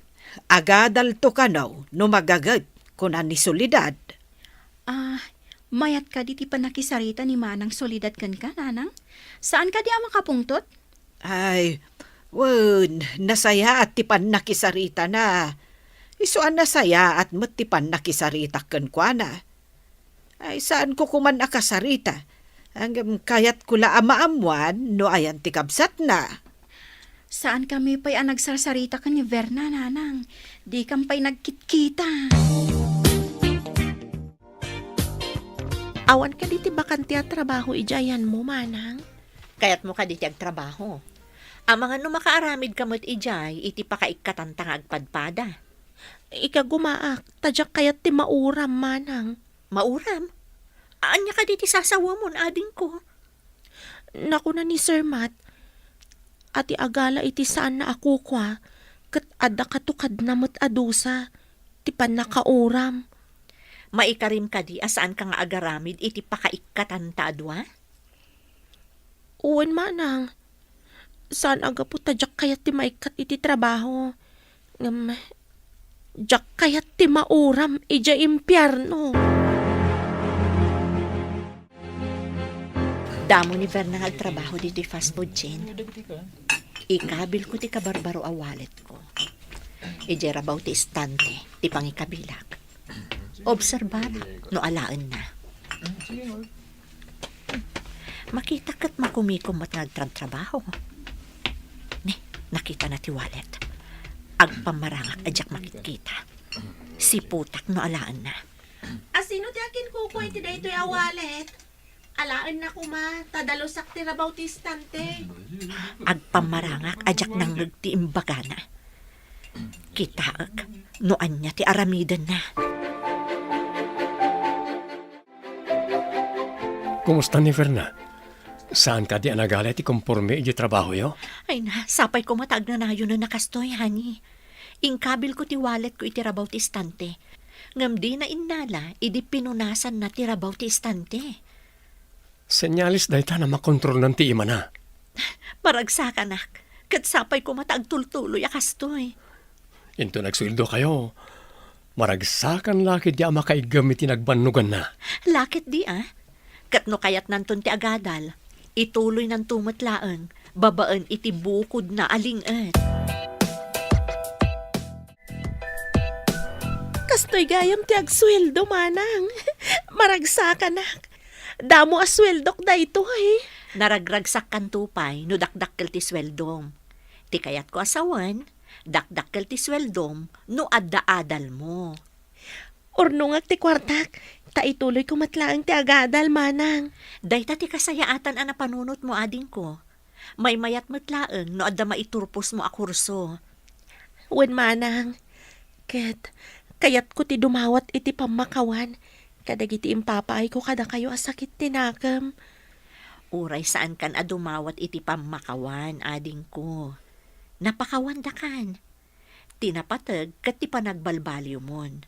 Agadalto kano no magaged, kuna ni Soledad. Ah, mayat kadi ti pannakisarita ni Manang Soledad kenka, nanang? Saan kadi a makapungtot? Ay, wen, nasayaat ti pannakisaritana. Isu a nasayaat met ti pannakisaritak kenkuana. Ay, saanko koman a kasarita. Ngem kayatko la a maammuan no ayan ti kabsatna. Saankami pay a nagsarsarita ken ni Verna, nanang. Dikam pay nagkitkita. Awan kadi ti bakante a trabaho idiay ayanmo, manang? Kayatmo kadi ti agtrabaho? Amangan no makaaramidka met idiay iti pakaikkatanta nga agpadpada. Ikagumaak, ta diak kayat ti mauram, manang. Mauram? Ania kadi ti sasawamon, adingko? Nakuna ni Sir Matt, a ti agala iti saanna a kukua, ket adda katukadna met a dusa ti pannakauram. Maikarim kadi a saanka nga agaramid iti pakaikkatanta a dua? Wen, manang. Saan a gapu ta diak kayat ti maikkat iti trabaho. Ngem, diak kayat ti mauram idiay impierno. Damo ni Verna nga agtrabaho ditoy fast food chain. Ikabilko ti kabarbaro a walletko. Idiay rabaw ti istante ti pangikabilak. Obserbara no alaenna. Makita ket makumikom met nga agtrabtrabaho. Ni, nakitana ti wallet. Agpammarangak a diak makitkita. Siputak no alaenna. Asino ti akinkukua iti daytoy a wallet? Alaenna koma, ta dalusak ti rabaw ti istante. Agpammarangak a diak nangngeg ti imbagana. Kitaek no ania ti aramidenna. Kumusta ni Verna? Saan kadi a nagala ti komporme iti trabahoyo? Ay na, sapay koma ta agnanayonen a kastoy, honey. Inkabilko ti walletko iti rabaw ti istante. Ngem dina innala idi pinunasanna ti rabaw ti istante. Senyales dayta a makontrolnan ti imana. Maragsakanak, ket sapay koma ta agtultuloy a kastoy. Inton agsueldokayo, Maragsakan la ketdi a makaiggem iti nagbannoganna. La ketdi a. Ket no kayatnanton ti agadal, ituloynanto met laeng babaen iti bukodna a ling-et. Kastoy gayam ti agsueldo, manang. Maragsakanak. Damo a sueldok daytoy. Naragragsakkanto pay no dakdakkel ti sueldom. Ti kayatko a sawen, dakdakkel ti sueldom no adda adalmo. Urnongak ti kuartak, ta ituloyko met laeng ti agadal, manang. Dayta ti kasayaatan a napanunotmo, adingko. Maymayat met laeng no adda maiturposmo a kurso. Wen, manang, ket kayatko ti dumawat iti pammakawan kadagiti impapaayko kadakayo a sakit ti nakem. Uray saankan a dumawat iti pammakawan, adingko. Napakawandakan. Ti napateg ket ti panagbalbaliwmon.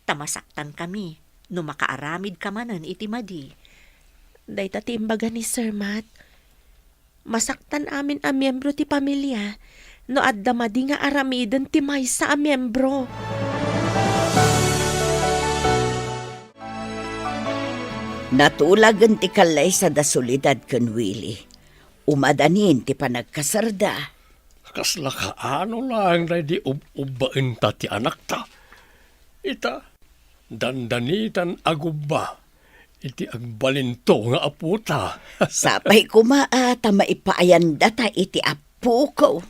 Ta masaktankami no makaaramidka manen iti madi. Dayta ti imbaga ni Sir Matt. Masaktan amin a miembro ti pamilia no adda madi nga aramiden ti maysa a miembro. Natulagen ti kallaysa da Soledad ken Willie. Umadanin ti panagkasarda. Kasla kaano laeng daydi ub-ubbaenta ti anakta. Ita, dandanitan a gubba iti agbalinto nga apota. Sapay koma a ta maipaayandata iti apoko.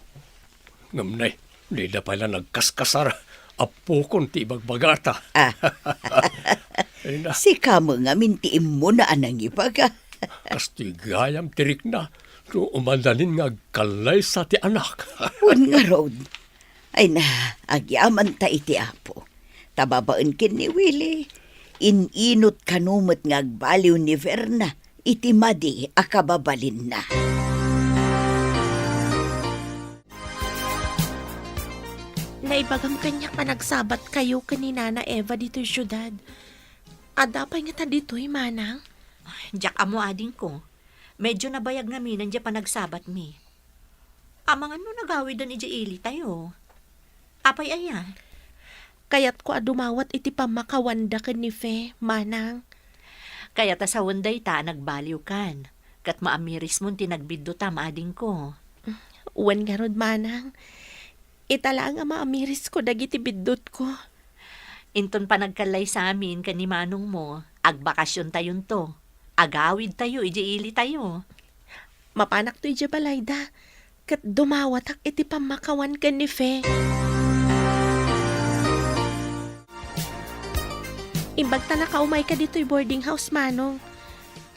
Ngem nay, dida pay la nagkaskasar, apokon ti ibagbagata. Ah. Ay na. Sika met ngamin ti immuna a nangibaga. Kastoy gayam ti rikna, no umadanin nga agkallaysa ti anak. Wen ngarud, ay na, agyamanta iti Apo. Ta babaen ken ni Willie, in-inut kano met nga agbaliw ni Verna iti madi a kababalinna. Naibagam kaniak a nagsabatkayo ken ni Nana Eva ditoy siudad. Adda pay ngata ditoy, manang? Diak ammo, adingko. Medyo nabayag ngamin diay panagsabatmi. Amangan no nagawiden idiay ilitayo. Apay aya? Kayatko a dumawat iti pammakawanda ken ni Fe, manang. Kayat a sawen dayta a nagbaliwkan, ket maamirismon ti nagbiddutam, adingko. Wen ngarud, manang. Ita laeng a maamirisko dagiti biddutko. Inton panagkallaysamin ken ni manongmo, agbakasiontayonto. Agawidtayo idiay ilitayo. Mapanakto idiay balayda, ket dumawatak iti pammakawan ken ni Fe. Imbag ta nakaumayka ditoy boarding house, manong.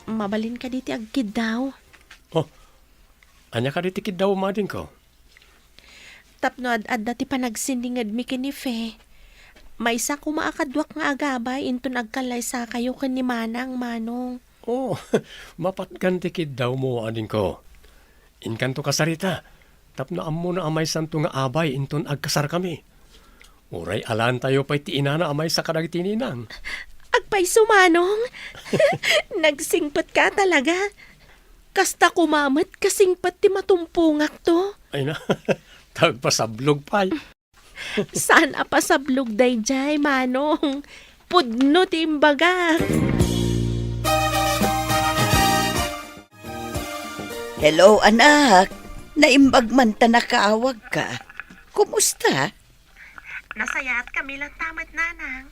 Mabalin kadi ti agkiddaw? Oh, ania kadi ti kiddaw, adingko? Tapno ad-adda ti panagsinningedmi ken ni Fe, maysa koma a kaduak nga agabay inton agkallaysakayo ken ni Manang, Manong. Oh, mapatgan ti kiddawmo, adingko. Inkanto kasarita, tapno ammona a maysanto nga abay inton agkasarkami. Uray alaentayo pay ti inana a maysa kadagiti ninang. Agpayso, Manong. Nagsingpetka talaga. Kasta koma met kasingpet ti matumpongakto. Ay na, ta agpasablog pay. Saan a pasablog daydiay, Manong. Pudno ti imbagak. Hello, anak. Naimbag man ta nakaawagka. Kumusta? Nasayaatkami latta met, Nanang.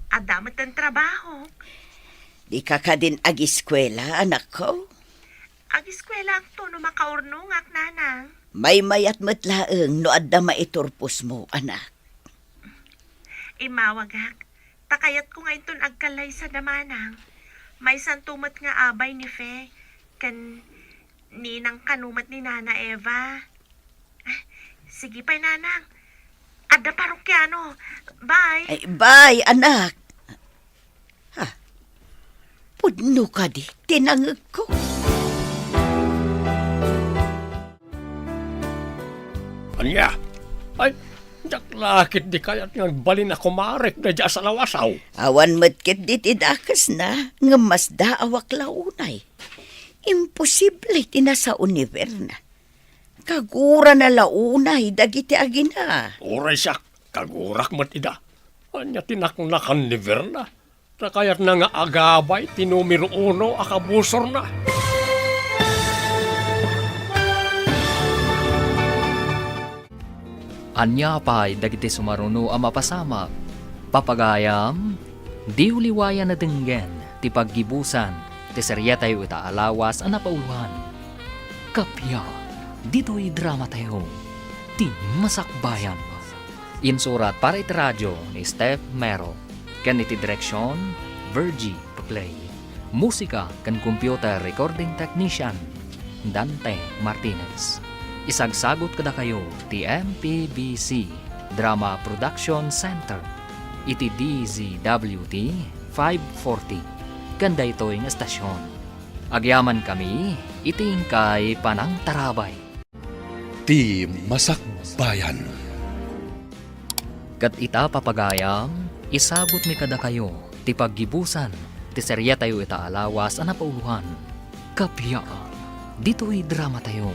Adda met ti trabahok. Dika kadin agiskuela, anakko? Agiskuelaakto no makaurnongak, Nanang. Maymayat met laeng no adda maiturposmo, anak. Immawagak, ta kayatko nga inton agkallaysa da Manang, maysanto met nga abay ni Fe ken ninang kano met ni Nana Eva. Ah, sige pay, Nanang. Adda parokiano. Bye. Ay, bye, anak. Ha? Pudno kadi ti nangegko? Ania? Ay, diak la ketdi kayat nga agbalin a kumarek daydiay a salawasaw. Awan met ketdi ti dakesna, ngem masdaawak la unay. Imposible ti nasao ni Verna. Kagurana la unay dagiti agina. Uray siak, kagurak met ida. Ania ti naknakan ni Verna? Ta kayatna nga agabay ti numero uno a kabusorna. Ania pay dagiti sumaruno a mapasamak? Papagayam, diyo liwayan a denggen ti paggibusan ti serietayo ita a lawas a napauloan. Kappia, ditoy dramatayo, ti Masakbayan. Insurat para iti radio ni Steph Mero, ken iti direksion, Virgie Paclay. Musika ken computer recording technician, Dante Martinez. Isagsagut kadakayo ti M P B C Drama Production Center iti D Z W T five forty ken daytoy nga estasion. Agyamankami iti inkay panangtarabay. Ti Masakbayan. Ket ita, papagayam, isagutmi kadakayo ti paggibusan ti serietayo ita a lawas a napauloan. Kappia, ditoy dramatayo,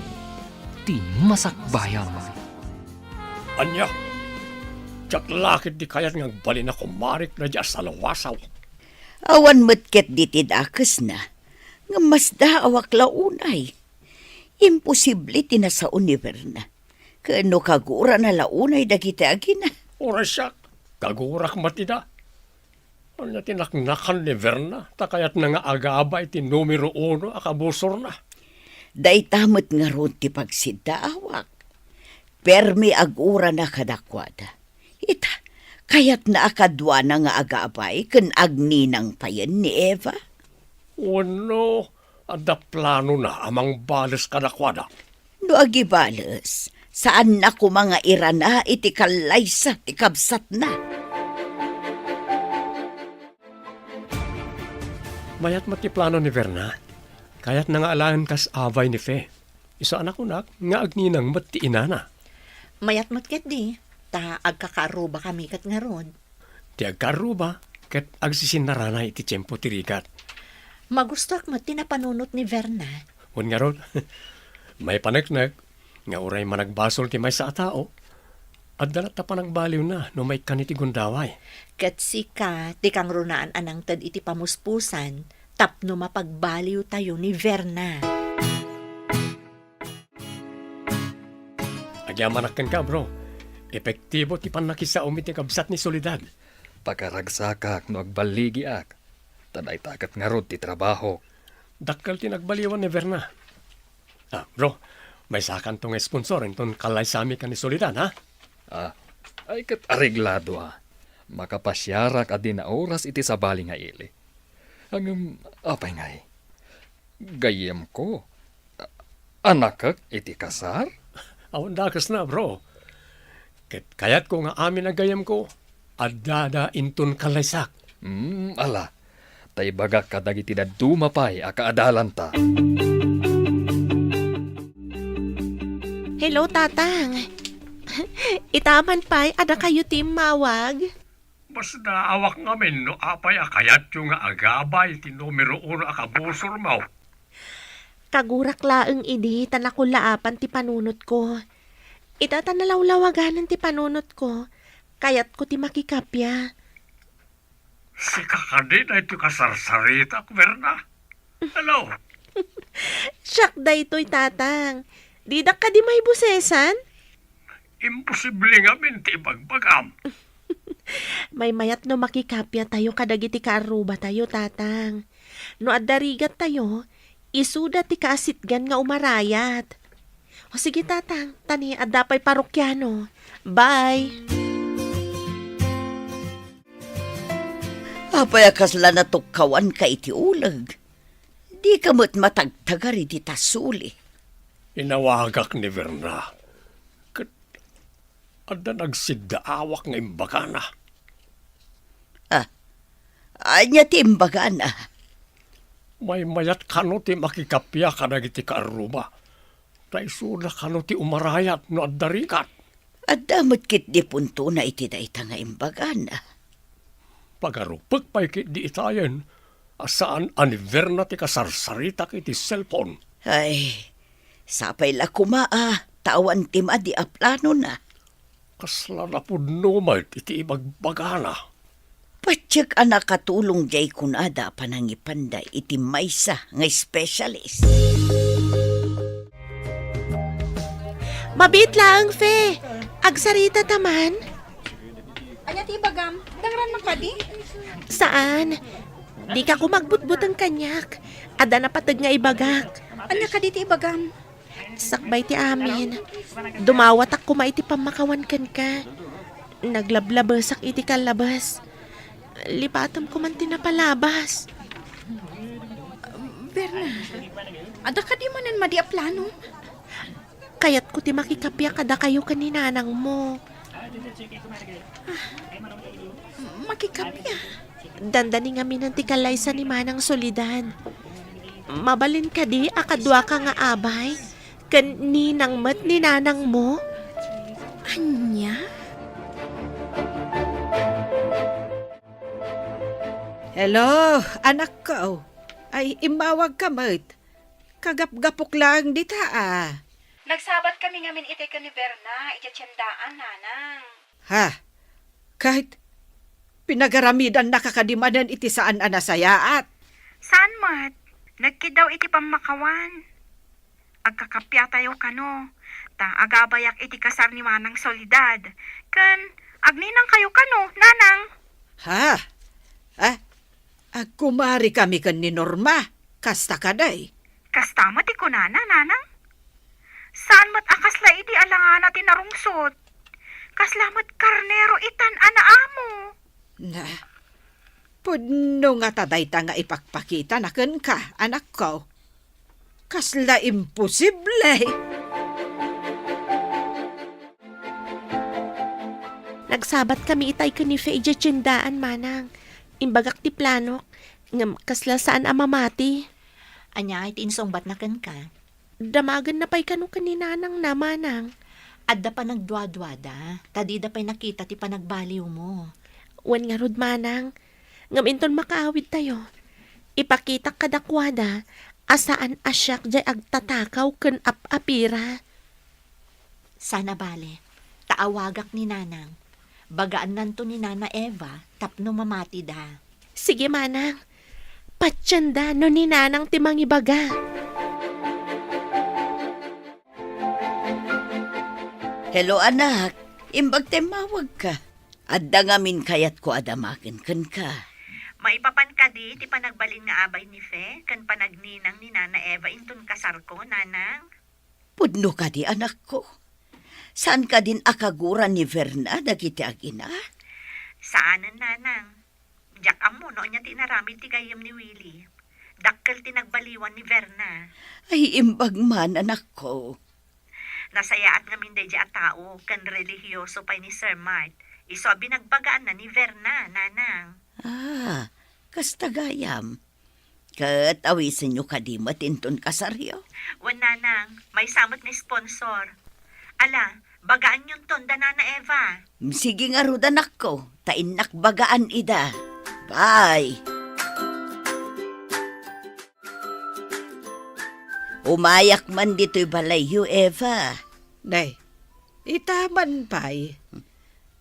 ti Masakbayan. Ania? Diak la ketdi kayat nga agbalin a kumarik daydi a salawasaw. Awan met ketdi ti dakesna, ngem masdaawak la unay. Imposible ti nasao ni Verna. Ken no kagurana la unay dagiti agina. Uray siak, kagurak met ida. Ania ti naknakan ni Verna, ta kayatna nga agabay ti numero uno a kabusorna? Dayta met ngarud ti pagsiddaawak. Permi agurana kadakuada. Ita, kayatna a kaduana nga agabay ken agninang payen ni Eva? Wenno, adda planona a mangbales kadakuada? No agibales, saanna koma nga irana iti kallaysa ti kabsatna. Mayat met ti plano ni Verna. Kayatna nga alaen kas abay ni Fe. Isu a nakunak nga agninang met ti inana. Mayat met ketdi, ta agkakaarrubakami ket ngarud. Ti agkaarruba ket agsisinnarana iti tiempo ti rigat. Magustoak met ti napanunot ni Verna. Wen ngarud, maipaneknek nga uray managbasol ti maysa a tao, adda latta panagbaliwna no maikkan iti gundaway. Ket sika ti kangrunaan a nangted iti pamuspusan tapno mapagbaliwtayo ni Verna. Agyamanak kenka, bro. Epektibo ti pannakisaom iti kabsat ni Soledad. Pakaragsakak no agballigiak, ta dayta ket ngarud ti trabahok. Dakkel ti nagbaliwan ni Verna. Ah, bro, maysakanto nga sponsor inton kallaysami ken ni Soledad, ha? Ah, ay ket areglado, ah. Makapasiarak a di naoras iti sabali nga ili. Ngem, apay ngay? Gayyemko. A-, anakek iti kasar? Awan dakesna, bro. Ket kayatko nga amin a gayyemko, addada inton kallaysak. Hmm, ala. Ta ibagak kadagiti dadduma pay a kaadalanta. Hello, Tatang. Itaman pay, adda kayo ti immawag? Masdaawak ngamin no apay a kayatyo nga agabay ti numero uno a kabusormo. Kagurak laeng idi ta nakullaapan ti panunotko. Ita ta nalawlawaganan ti panunotko, kayatko ti makikappia. Sika kadi daytoy kasarsaritak, Verna? Hello? Siak daytoy, Tatang. Didak kadi maibusesan? Imposible ngamin ti ibagbagam. Maymayat no makikappia tayo kadagiti kaarruba tayo, Tatang. No adda rigat tayo, isuda ti kaasitgan nga umarayat. O sige, Tatang, ta ni adda pay parokiano. Bye! Apay a kasla natukkawanka iti uleg? Dika met matagtagar iti tasuli. Inawagak ni Verna. Ket adda nagsiddaawak nga imbagana. Ah, ania ti imbagana? Maymayat kano ti makikappia kadagiti kaarruba. Ta isuda kano ti umarayat no adda rigat. Adda met ketdi puntona iti dayta nga imbagana. Pagarupek pay ketdi itayen a saan a ni Verna ti kasarsaritak iti cellphone. Ay, sapay la koma a ta awan ti madi a planona. Kasla napudno met iti ibagbagana. Patiek a nakatulong diay kunada a panangipanda iti maysa nga specialist. Mabiit laeng, Fe. Agsarita ta man. Ania ti ibagam? Dangran man kadi? Saan. Dika koma agbutbuteng kaniak. Adda napateg nga ibagak. Ania kadi ti ibagam? Sakbay ti amin, dumawatak koma iti pammakawan kenka. Naglablabesak iti kallabes. Lipatem koman ti napalabas. Berna, adda kadi manen madi a plano? Kayatko ti makikappia kadakayo ken ni nanangmo. Ah, makikappia? Dandani ngaminen ti kallaysa ni Manang Soledad. Mabalin kadi a kaduaka nga abay ken ninang met ni nanangmo? Ania? Hello, anakko. Ay, immawagka met. Kagapgapok laeng dita, a. Nagsabat kami ngamin itay ken ni Berna, idiay tiendaan, nanang. Ha? Ket pinagaramidanna ka kadi manen iti saan a nasayaat? Saan met. Nagkiddaw iti pammakawan. Agkakapiatayo kano, ta agabayak iti kasar ni Manang Soledad. Ken agninangkayo kano, nanang. Ha? Ah, agkumari kami ken ni Norma. Kasta kadi? Kasta met ti kunana, nanang. Saan met a kasla idi alangana ti narungsot. Kasla met karnero itan a naamo. Na, pudno ngata dayta nga ipakpakitana kenka, anakko. Kasla imposible! Nagsabat kami itay ken ni Fe idiay tiendaan, manang. Imbagak ti planok, ngem kasla saan a mamati. Ania ti insungbatna kenka? Damagenna pay kano ken ni nanangna, manang. Adda panagduaduada, ta dida pay nakita ti panagbaliwmo. Wen ngarud, manang, ngem inton makaawidtayo, ipakitak kadakuada a saan a siak diay agtatakaw ken ap-apira. Sana bale, ta awagak ni nanang. Bagaannanto ni Nana Eva tapno mamatida. Sige, manang. Patienda no ni nanang ti mangibaga. Hello, anak. Imbag ta immawagka. Adda ngamin kayatko a damagen kenka. Maipapan kadi ti panagbalin nga abay ni Fe ken panagninang ni Nana Eva inton kasarko, nanang? Pudno kadi, anakko? Saan kadin a kagura ni Verna dagiti agina? Saanen, nanang. Diak ammo no ania ti inaramid ti gayyem ni Willy. Dakkel ti nagbaliwan ni Verna. Ay, imbag man, anakko. Nasayaat ngamin daydiay a tao ken relihioso pay ni Sir Mart. Isu a binagbagaanna ni Verna, nanang. Ah, kasta gayam. Ket awisenyo kadi met inton kasaryo? Wen, nanang, maysa met nga sponsor. Ala, bagaanyonton da Nana Eva. Sige ngarud, anakko, ta innak bagaan ida. Bye! Umayak man ditoy balayyo, Eva. Nay, ita man pay.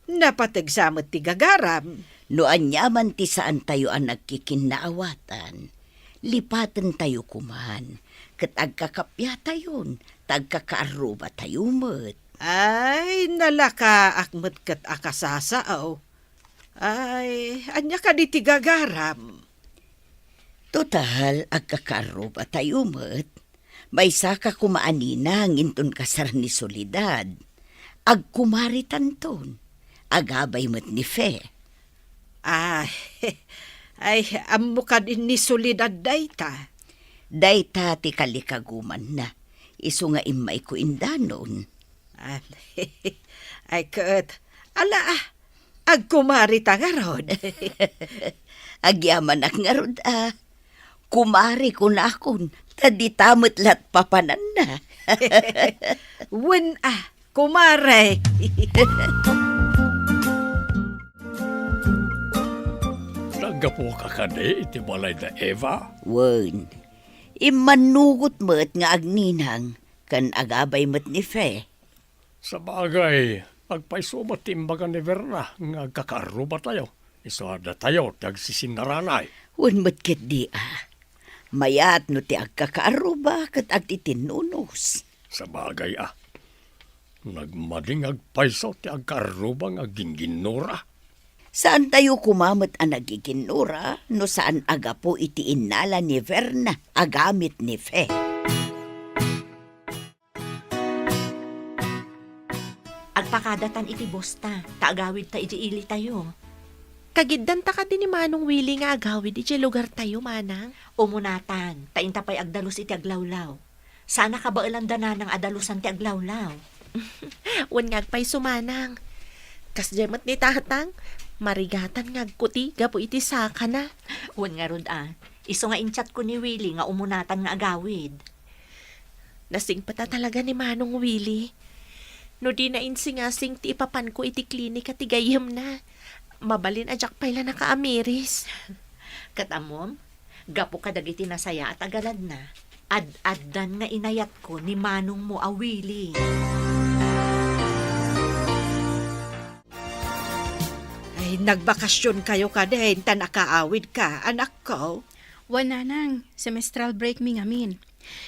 Napateg sa met ti gagaram. No aniaman ti saantayo a nagkikinnaawatan, lipatentayo koman, ket agkakapiatayon, ta agkakaarrubatayo met. Ay, nalakaak met ket a kasasao. Ay, ania kadi ti gagaram? Total, agkakaarrubatayo met. Maysaka koma a ninang inton kasar ni Soledad. Agkumaritanton. Agabay met ni Fe. Ay, ay, ammo kadi ni Soledad dayta? Dayta ti kalikagumanna. Isu nga immayko indanon. Ah, ay, ket, ala, ah, agkumarita ngarud. Agyamanak ngarud, ah. Kumari kunakon, ta dita met lat papananna. Wen, ah, kumare. Naggapuka kadi iti balay da Eva? Wen, immannugot met nga agninang ken agabay met ni Fe. Sabagay, Agpayso met ti imbaga ni Verna nga agkakaarrubatayo, isu a datayo ti agsisinaranay. Wen met ketdi a. Mayat no ti agkakaarruba ket agtitinnunos. Sabagay a. Nagmading agpayso ti agkaarruba nga agginginnura. Saantayo koma met a nagiginnura no saan a gapu iti innala ni Verna a gamit ni Fe. Agpakadatan iti bosta, ta agawidta iti ilitayo. Kagiddanta kadi ni Manong Willie nga agawid iti lugartayo, Manang? Umunatan, ta inta pay agdalus iti aglawlaw. Saan a kabaelanda, Nanang, a dalusan ti aglawlaw. Wen nga agpayso, Manang. Kasdiay met ni Tatang, marigatan nga agkuti gapu iti sakana. Wen ngarud a, isu nga in-chatko ni Willie nga umunatan nga agawid. Nasingpet a talaga ni Manong Willie. No dina insingasing ti ipapanko iti klinika ti gayyemna, mabalin a diak pay la nakaamiris. Ket ammom, gapu kadagiti nasayaat a galadna, ad-addan nga inayatko ni manongmo a Willie. Ay, nagbakasionkayo kadin, ta nakaawidka, anakko? Wen, Nanang, semestral break mi ngamin.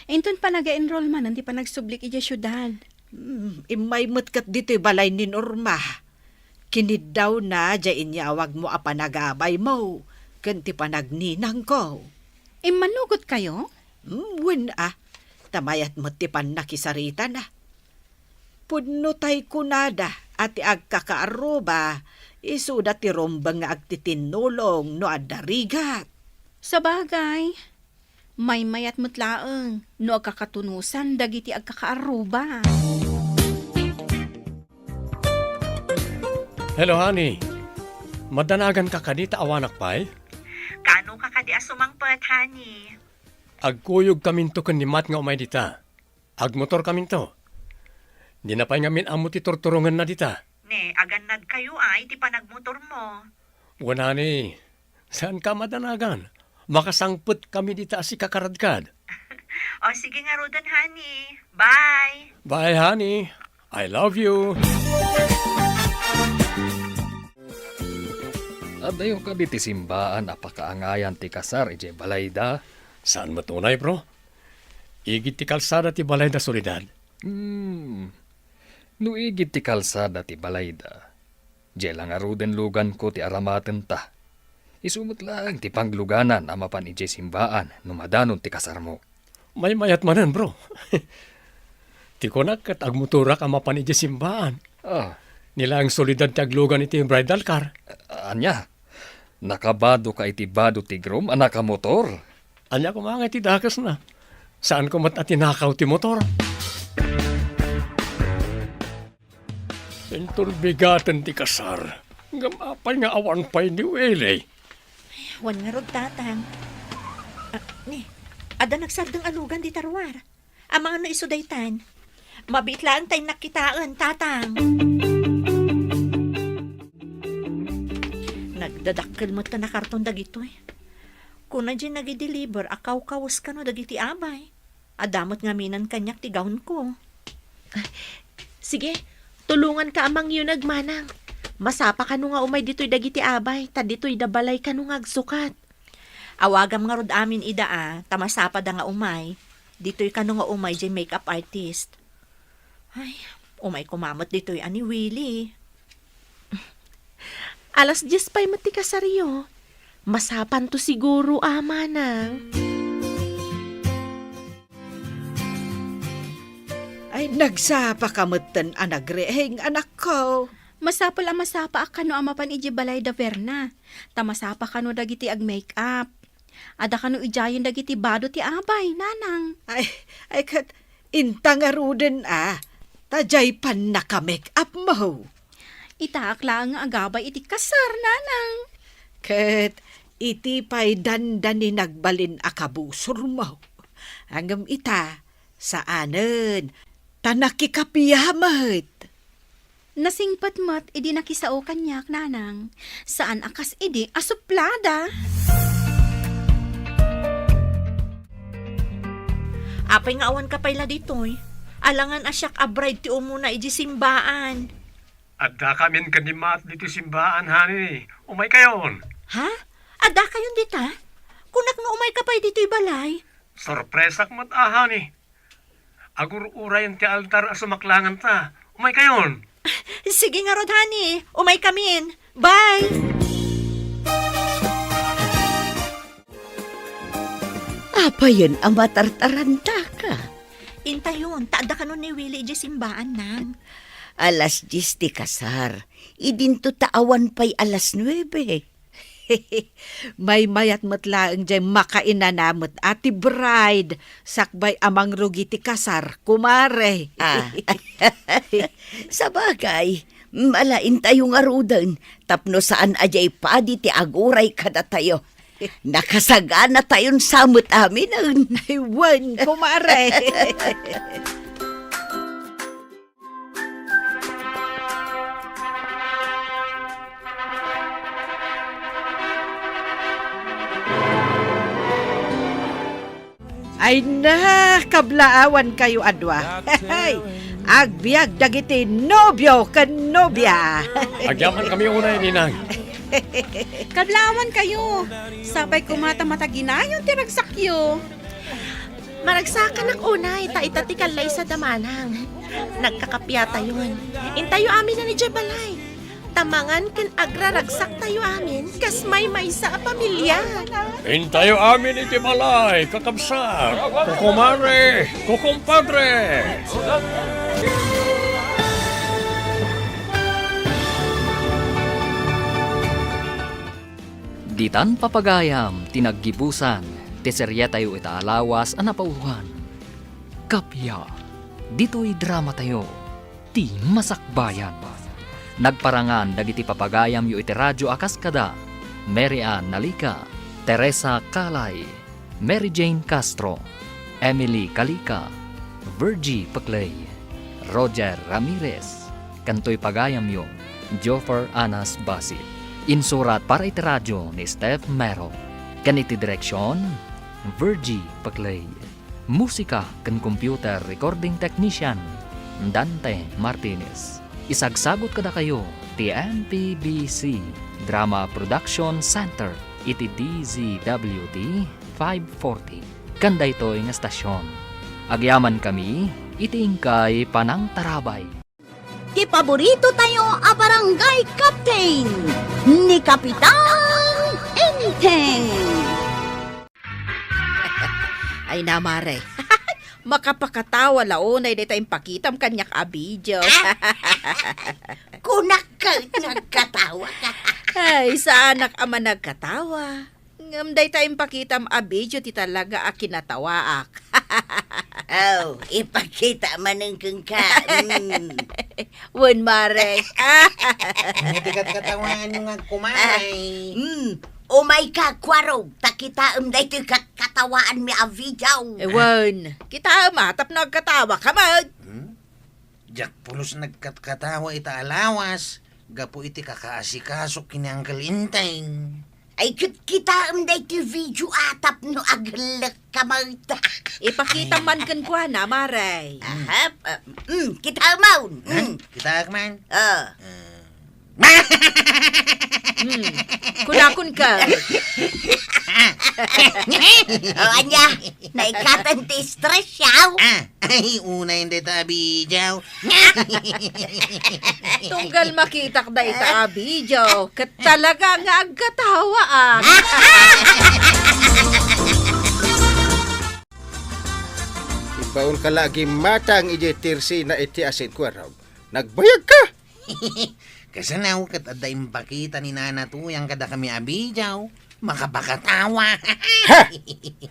Inton panaga-enroll manen ti panagsublik idiay siudad. Hmm, immay met ket ditoy balay ni Norma. Kiniddawna diay inyawagmo a panagabaymo ken ti panagninangko. Immanugotkayo? Hmm, wen a, ta mayat met ti pannakisaritana. Pudno tay kunada a ti agkakaarruba, isuda ti rumbeng nga agtitinnulong no adda rigat. Sabagay, maymayat met laeng no agkakatunosan dagiti agkakaarruba. Hello, honey. Madanaganka kadi ta awanak pay? Kaanoka kadi a sumangpet, honey? Agkuyogkaminto ken ni Matt nga umay dita. Agmotorkaminto. Dina pay ngamin ammo ti turturongenna dita. Ne, agannadkayo a iti panagmotormo. Wen, honey, saanka a madanagan. Makasangpetkami dita a sika karadkad. O, sige ngaruden, honey. Bye. Bye, honey. I love you. Addayo kadi ti simbaan a pakaangayan ti kasar idiay balayda? Saan met unay, bro. Igid ti kalsada ti balayda, Soledad. Hmm. No igid ti kalsada ti balayda, diay la ngaruden luganko ti aramatenta. Isu met laeng ti pangluganan a mapan idiay simbaan no madanon ti kasarmo. Maymayat manen, bro. Ti kunak ket agmotorak a mapan idiay simbaan. Ah. Ni laeng Soledad ti aglugan iti bridal car. Ania? Nakabadoka iti bado ti groom a nakamotor? Ania koma nga iti dakesna? Saanko met a tinakaw ti motor. Inton bigaten ti kasar, ngem apay nga awan pay ni Willie? Wen ngarud, Tatang. Ah, ni, adda nagsardeng a lugan dita ruar. Amangan no isu daytan. Mabiit laeng ta innak kitaen, Tatang. Nagdadakkel met ta nakarton dagitoy. Kuna diay nagideliver a kawkawes kano dagiti abay. Adda met ngaminen kaniak ti gownko. Sige, tulonganka a mangyuneg, Manang. Masapa kano nga umay ditoy dagiti abay, ta ditoy da balay kano nga agsukat. Awagam ngarud amin ida a, ta masapada nga umay. Ditoy kano nga umay diay makeup artist. Ay, umay koma met ditoy a ni Willie. Alas dies pay met ti kasaryo. Masapanto siguro a, Manang. Ay, nagsapaka metten a nagriing, anakko. Masapul a masapaak kano a mapan idiay balay da Verna. Ta masapa kano dagiti agmake-up. Adda kano idiayen dagiti bado ti abay, Nanang. Ay, ay, ket inta ngaruden a, ta diay pannaka-make-upmo. Itaak laeng nga agabay iti kasar, Nanang. Ket iti pay dandani nagbalin a kabusormo. Ngem ita, saanen, ta nakikapia met. Nasingpet met idi nakisao kaniak, Nanang. Saan a kas idi a suplada. Apay nga awanka pay la ditoy? Alangan a siak a bride ti umuna idiay simbaan. Addakamin ken ni Matt ditoy simbaan, honey. Umaykayon. Ha? Addakayon dita? Kunak no umayka pay ditoy balay. Sorpresak met a, honey. Agur-urayen ti altar a sumaklanganta. Umaykayon. Sige ngarud, honey. Umaykamin. Bye! Apayen a matartarantaka? Intayon, ta adda kano ni Willie idiay simbaan, nang. Alas dies ti kasar. Idinto ta awan pay alas nuebe. Maymayat met laeng diay makainana met a ti bride sakbay a mangrugi ti kasar, kumare. Ah. Sabagay, malaintayo ngaruden tapno saan a diay padi ti aguray kadatayo. Nakasaganatayon sa met aminen. Ay, wen, kumare. Ay na, kablaawan kayo a dua. Agbiag dagiti nobio ken nobia. Agyaman kami unay, ninang. Kablaawan kayo. Sapay koma ta mataginayon ti ragsakyo. Maragsakanak unay, ta ita ti kallaysa da manang. Nagkakapiatayon. Intayo amin a idiay balay. Ta mangan ken agraragsaktayo amin kas maymaysa a pamilia. Intayo amin iti balay, kakabsat, kukumare, kukumpadre. Ditan papagayam ti naggibusan ti serietayo ita a lawas a napauloan. Kappia, ditoy dramatayo, ti Masakbayan. Nagparangan dagiti papagayamyo iti radio a kas kada Mary Ann Nalica, Teresa Calay, Mary Jane Castro, Emily Calica, Virgie Peclay, Roger Ramirez, ken toy pagayamyo, Joffer Anas Basit. Insurat para iti radio ni Steph Mero, ken iti direksion, Virgie Peclay. Musika ken computer recording technician, Dante Martinez. Isagsagut kadakayo ti M P B C Drama Production Center iti D Z W T five forty. Ken daytoy nga estasion, agyamankami iti inkay panangtarabay. Ti paborito tayo a barangay captain, ni Kapitan Enteng. Ay na, mare. Makapakatawa la unay dayta impakitam kaniak a video. Kunak ket nagkatawa ka. Ay, saanak a managkatawa. Ngem dayta impakitam a video ti talaga a kinatawaak. Oh, ipakita manen kenka. Mm. Wen, mare. Ania ti katkatawaanyo nga kumare? Mm. Umayka, Kuarog, ta kitaem daytoy katkatawaanmi a video. Eh, wen. Kitaem a, tapno agkatawa ka met. Hmm? Diak pulos nagkatkatawa ita a lawas gapu iti kakaasikaso ken ni Uncle Enteng. Ay, ket kitaem daytoy video a tapno agellek ka met. Ipakita man kenkuana, mare. Aha, ah, mm, kitaem man. Ha? Mm. Kitaek man? Ah. Ah. Hmm. Kunakon ka. O, ania, naikatan ti stress, yaw? Ah, ay, unay dayta a video. Tunggal makitak dayta a video, ket talaga nga agkatawaak. Imbaon ka la agimatang idiay tersina iti asin, Kuarog. Nagbayag ka! Kasano ket adda impakita ni Nana Tuyang kadakami a video? Makapakatawa. Ha!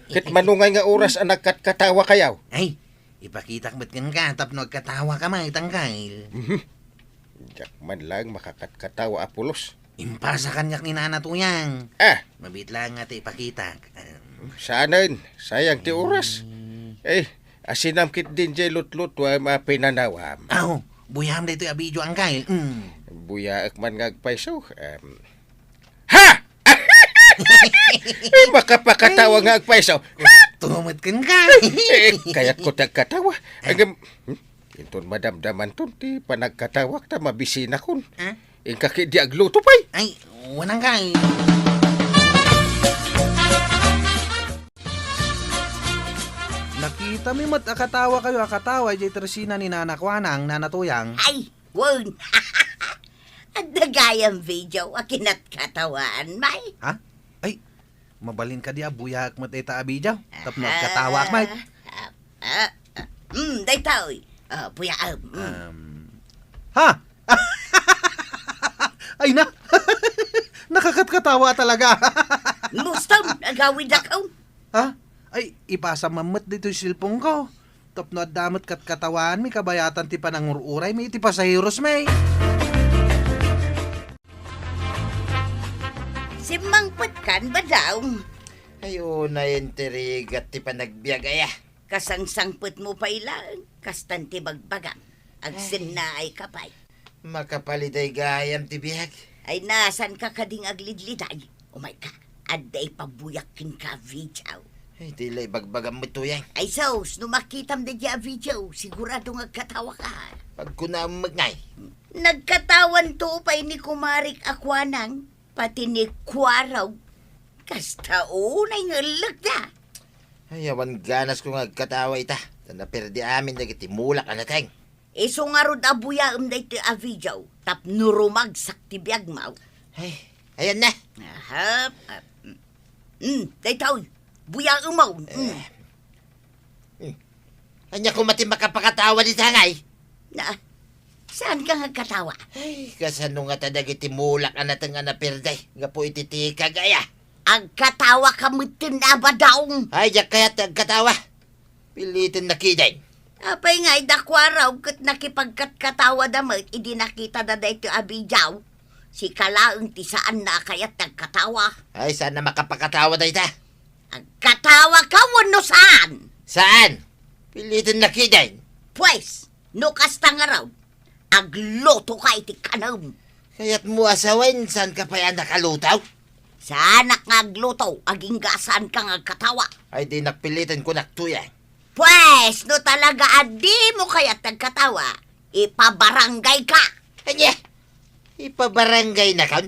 Ket mano ngay nga oras a nagkatkatawa kayaw? Ay, ipakitak met kenka tapno agkatawa ka met, Uncle. Mhm. Diak man laeng makakatkatawa a pulos. Impasa kaniak ni Nana Tuyang. Ah! Mabiit laeng nga ti ipakitak. Saanen, sayang ti oras. Hmm. Eh, asinam ketdin diay lutlutuam a pinanawam. Aw, buyaam daytoy a video, Uncle. Mm. Buyaek man nga agpayso. Em, ha! Eh, makapakatawa nga agpayso. Tumet kenka. Eh, kayatko ti agkatawa. Ngem, hmm? Inton madamdamanton ti panagkatawak ta mabisinakon. Ah? Inka ketdi agluto pay. Ay, wen, angkel. Nakitami met a katawakayo a katawa idiay tersina ni Nana Kuanang, Nana Tuyang. Ay, wen. Adda gayam video a kinatkatawaan, may. Ha? Ay, mabalin kadi a buyaek met dayta a video tapno agkatawaak met. Ah, ah, ah, mm, daytoy. Ah, buyaem, mm. Um, ha? Ay na! Nakakatkatawa talaga. Mustom, agawidak, oh. Ha? Ay, ipasam met ditoy cellphone ko. Tapno adda met katkatawaanmi kabayatan ti panangur-uraymi iti pasaherosmi. Simmangpetkan, Badong? Ay, unay inti rigat ti panagbiag aya. Kasangsangpetmo pay laeng, kastan ti bagbagam. Agsennaay ka pay. Makapaliday gayam ti biag. Ay, nasanka kading aglidliday? Umayka, adda ipabuyak kenka a video. Ay, di la ibagbagam met, Tuyang. Ay, sus, no makitam daydiay a video, sigurado nga agkatawa ka. Pagkunaem met ngay. Nagkatawanto pay ni kumarik a Kuanang, pati ni Kuarog. Kasta unay nga ellekda. Ay, awan ganasko nga agkatawa ita. Ta naperdi amin dagiti mulak a nateng. Isu ngarud a buyaem daytoy a video tapno rumagsak ti biagmo. Ay, ayan na. Aha. Ah, mm, mm, daytoy. Buyaem, oh. Mm. Eh. Hmm. Ania koma ti makapakatawa dita ngay? Na, saanka nga agkatawa? Ay, kasano ngata dagiti mulak a nateng a naperdi gapu iti tikag aya? Agkatawa ka metten a, Badong. Ay, diak kayat ti agkatawa. Piliten na kiden. Apay nga, idakua raw ket nakipagkatkatawa da met idi nakitada daytoy a video. Sika laeng ti saan na a kayat ti agkatawa. Ay, saan na makapakatawa dayta? Agkatawa ka wenno saan? Saan? Piliten na kiden. Pues, no kasta ngarud, agluto ka iti kanem. Kayatmo a sawen, saan ka pay a nakaluto? Saanak nga agluto, agingga a saan ka nga agkatawa. Ay, dinak piliten, kunak, Tuyang. Pues, no talaga a dimo kayat ti agkatawa, ipabarangay ka. Ania? Ipabarangay nakon?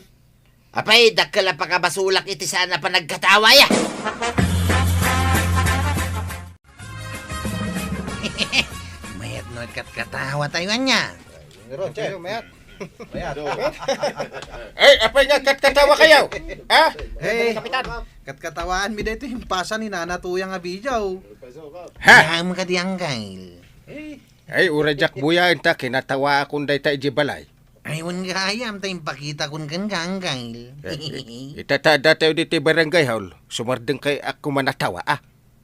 Apay, dakkel a pakabasolak iti saan a panagkatawa, ya. Mayat no agkatkatawa tayo, ania? Ngarud, Che. Mayat. Mayat. Ay, apay nga agkatkatawa kayo? Ha? Hey, Kapitan. Katkatawaanmi daytoy impasa ni Nana Tuyang a video. Ha? Yaam kadi, angkel. Ay, uray diak buyaen ta kinatawaakon dayta idiay balay. Ay, wen gayam ta impakitakon kenka, angkel. Eh, eh, ita ta adda tayo ditoy barangay hall, sumardeng kay a kumanatawa, ah.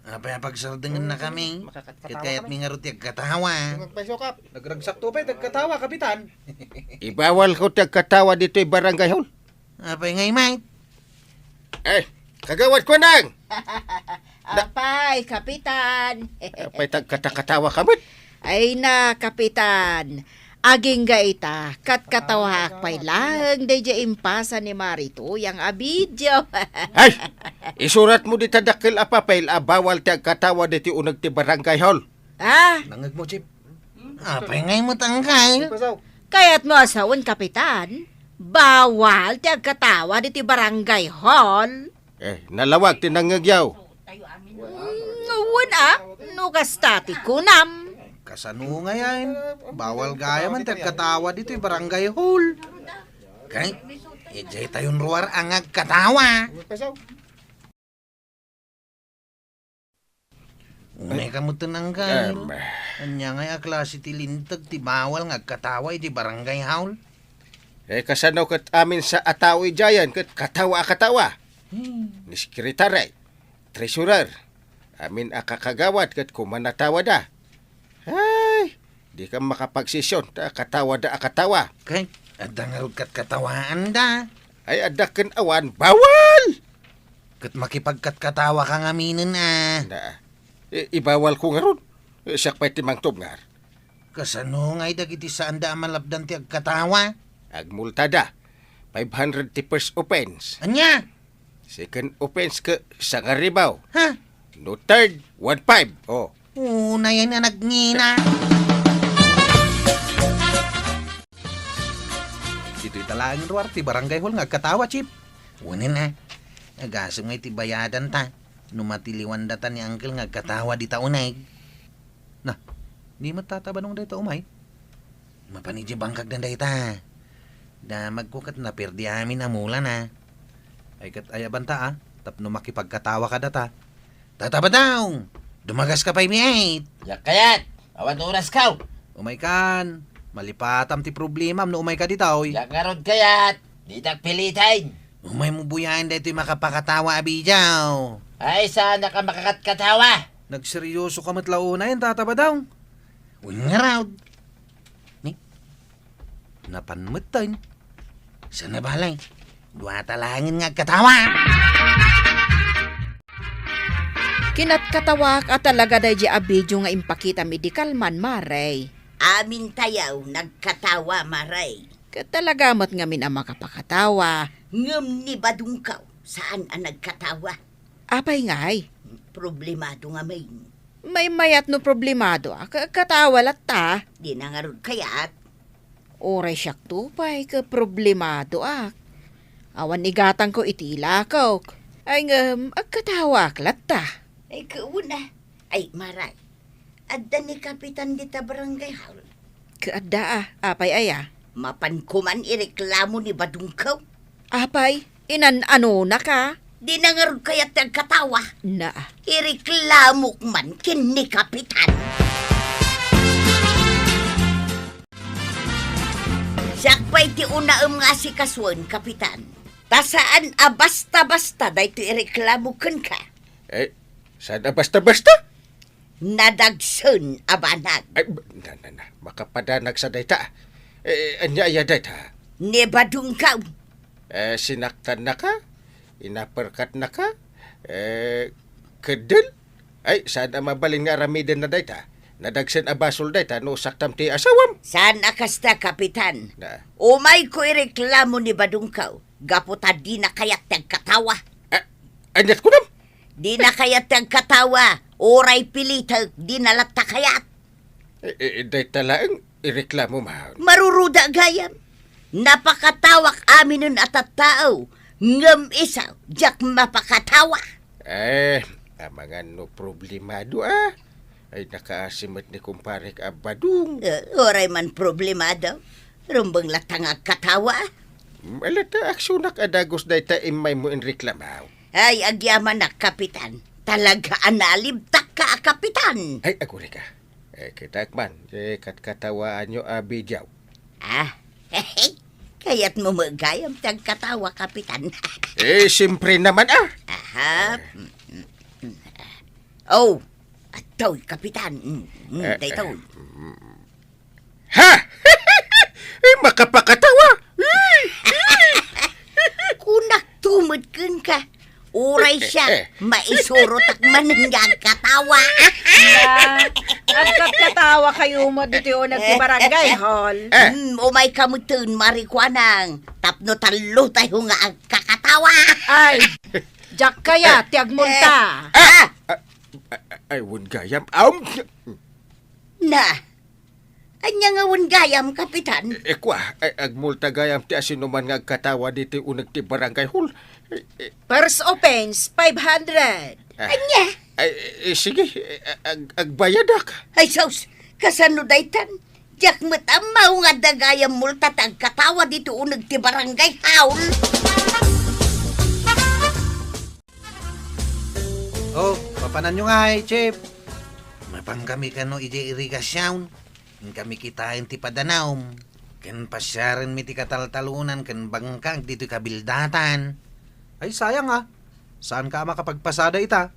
Apay a pagsardengennakami? Ket kayatmi ngarud ti agkatawa. Nagragsakto pay ti agkatawa, Kapitan. Ibawalko ti agkatawa ditoy barangay hall. Apay ngay met? Eh, Kagawad Kuanang! Na- Apay, Kapitan. Apay, tagkatakatawa ka met? Ay na, Kapitan. Agingga ita, katkatawaak pay laeng daydiay impasa ni Mari Tuyang a video. Ay! Isuratmo dita dakkel a papel a bawal ti agkatawa ditoy uneg ti barangay hall. Ah? Nangegmo, Chief. Apay ngay met, angkel? Pasaw. Kayatmo a sawen, Kapitan? Bawal ti agkatawa ditoy barangay hall. Eh, nalawag ti nangngegyo. Mm, wen a, no kasta ti kunam. Kasano ngayen? Bawal gayam ti agkatawa ditoy barangay hall. Kay, idiay tayon ruar a nga agkatawa. Unay ka met, angkel. Em. Ania ngay a klase ti linteg ti bawal nga agkatawa iti barangay hall? Eh, kasano ket amin sa a tao idiayen ket katawa a katawa? Hmm. Ni sekretary, treasurer, amin a kakagawad ket kumanatawada. Ay, dika makapagsesion ta katawada a katawa. Kay, adda ngarud katkatawaanda. Ay, adda ken awan, bawal! Ket makipagkatkatawa ka ngaminen a. Na, i-, ibawal ko ngarud. Siak pay ti mangtubngar. Kasano ngay dagiti saanda a malapdan ti agkatawa? Agmultada. Five hundred ti first offense. Ania? Second offense ket sangaribaw. Ha? No third, one five. Oh. Unayen a nagngina. Laeng ruar ti barangay hall nga agkatawa, Chief. Wen a. Agasem nga iti bayadan ta. No matiliwan data ni Uncle nga agkatawa dita uneg. Na, di met Tata Badong dayta umay? Mapan idiay bangkag dayta. Damagko ket naperdi amin a mulana. Ay ket ayabanta a, tapno makipagkatawa kadata. Tata Badong! Dumagaska pay met! Diak kayat! Awan oraskaw! Umaykan! Malipatam ti problemam no umayka ditoy. Diak ngarud kayat! Ditak piliten! Umaymo buyaen daytoy makapakatawa a video. Ay, saanak a makakatkatawa? Nagseryosoka met la unay, Tata Badong. Wen ngarud. Ni? Napan metten. Saan a bale? Duata laengen nga agkatawa. Kinatkatawaak a talaga daydiay a video nga impakitam idi kalman, Mare. Amintayo nagkatawa, Mare. Ket talaga met ngamin a makapakatawa. Ngem ni Badongko, saan a nagkatawa. Apay ngay? Problemado ngamin. Maymayat no problemado a, ka-, katawa latta. Di na ngarud kayat. Uray siakto pay ket problemadoak. Awan igatangko iti ilakok. Ay ngem, agkatawaak latta. Ay, kauna. Ay, Mare. Adda ni Kapitan dita barangay hall. Ket adda a, apay aya? Mapanko man ireklamo ni Badongko. Apay, inan-anonaka? Di na ngarud kayat ti agkatawa. Naa. Ireklamok man ken ni Kapitan. Siak pay ti unaem nga asikasuen, Kapitan. Ta saan a basta-basta daytoy ireklamo kenka. Eh, saan a basta-basta? Nadagsen a banag. Ay, na, na, na. Makapadanag sa dayta. Eh, ania aya dayta? Ni Badongko. Eh, sinaktannaka? Inaperkatnaka? Eh, keddel? Ay, saan a mabalin nga aramidenna dayta? Nadagsen a basol dayta no saktam ti asawam. Saan a kasta, Kapitan? Na. Umayko ireklamo ni Badongko. Gapu ta dina kayat ti agkatawa. Ah, aniat kunam? Dina kayat ti agkatawa. Uray pilitek, dina latta kayat. Eh, eh, dayta laeng ireklamo man. Maruruda gayam. Napakatawak aminen a tattao. Ngem isu, diak mapakatawa. Eh, amangan no problemado a. Ay, nakaasi met ni kumparek a Badong. Eh, uray man problemado. Rumbeng latta nga agkatawa. Ala ta aksionak a dagus dayta immaymo inreklamo. Ay, agyamanak, Kapitan. Talaga a nalibtakka a Kapitan. Ay, agurayka. Eh, kitak man, eh, katkatawaanyo a video. Ah, kayatmo met gayam ti agkatawa, Kapitan. Eh, siyempre naman, ah. Aha. Oh, adtoy, Kapitan. Mm, mm, eh, daytoy. Eh, mm. Ha? Eh, makapakatawa? Kunak tumedken ka. Uray siak, eh, eh, maisurotak manen nga agkatawa. Na, agkatkatawa kayo mo dito yung nagtibarangay hall. Eh. Mm, umay ka mo tun, marikuanang. Tapno tallo tayo nga agkakatawa. Ay, diak kaya, ti agmulta. Ah! Ah! Ah, ah, ay, wen gayam. Um. Na, ania nga wen gayam, Kapitan? Eh, eh, kua, eh, agmulta gayam ti asinuman nga agkatawa ditoy uneg ti barangay hall. Eh, eh. First offense, five hundred. Ah. Ania? Ay, eh, eh, sige, eh, ag-, agbayadak. Ay, sus, kasano daytan? Diak met ammo nga adda gayam multa ta agkatawa ditoy uneg ti barangay hall. Oh, papananyo ngay, Chief? Mapankami kano idiay irigasion. Inkami kitaen ti padanaom. Ken pasiarenmi ti kataltalonan ken bangkag ditoy kabildatan. Ay, sayang a. Saanka a makapagpasada ita?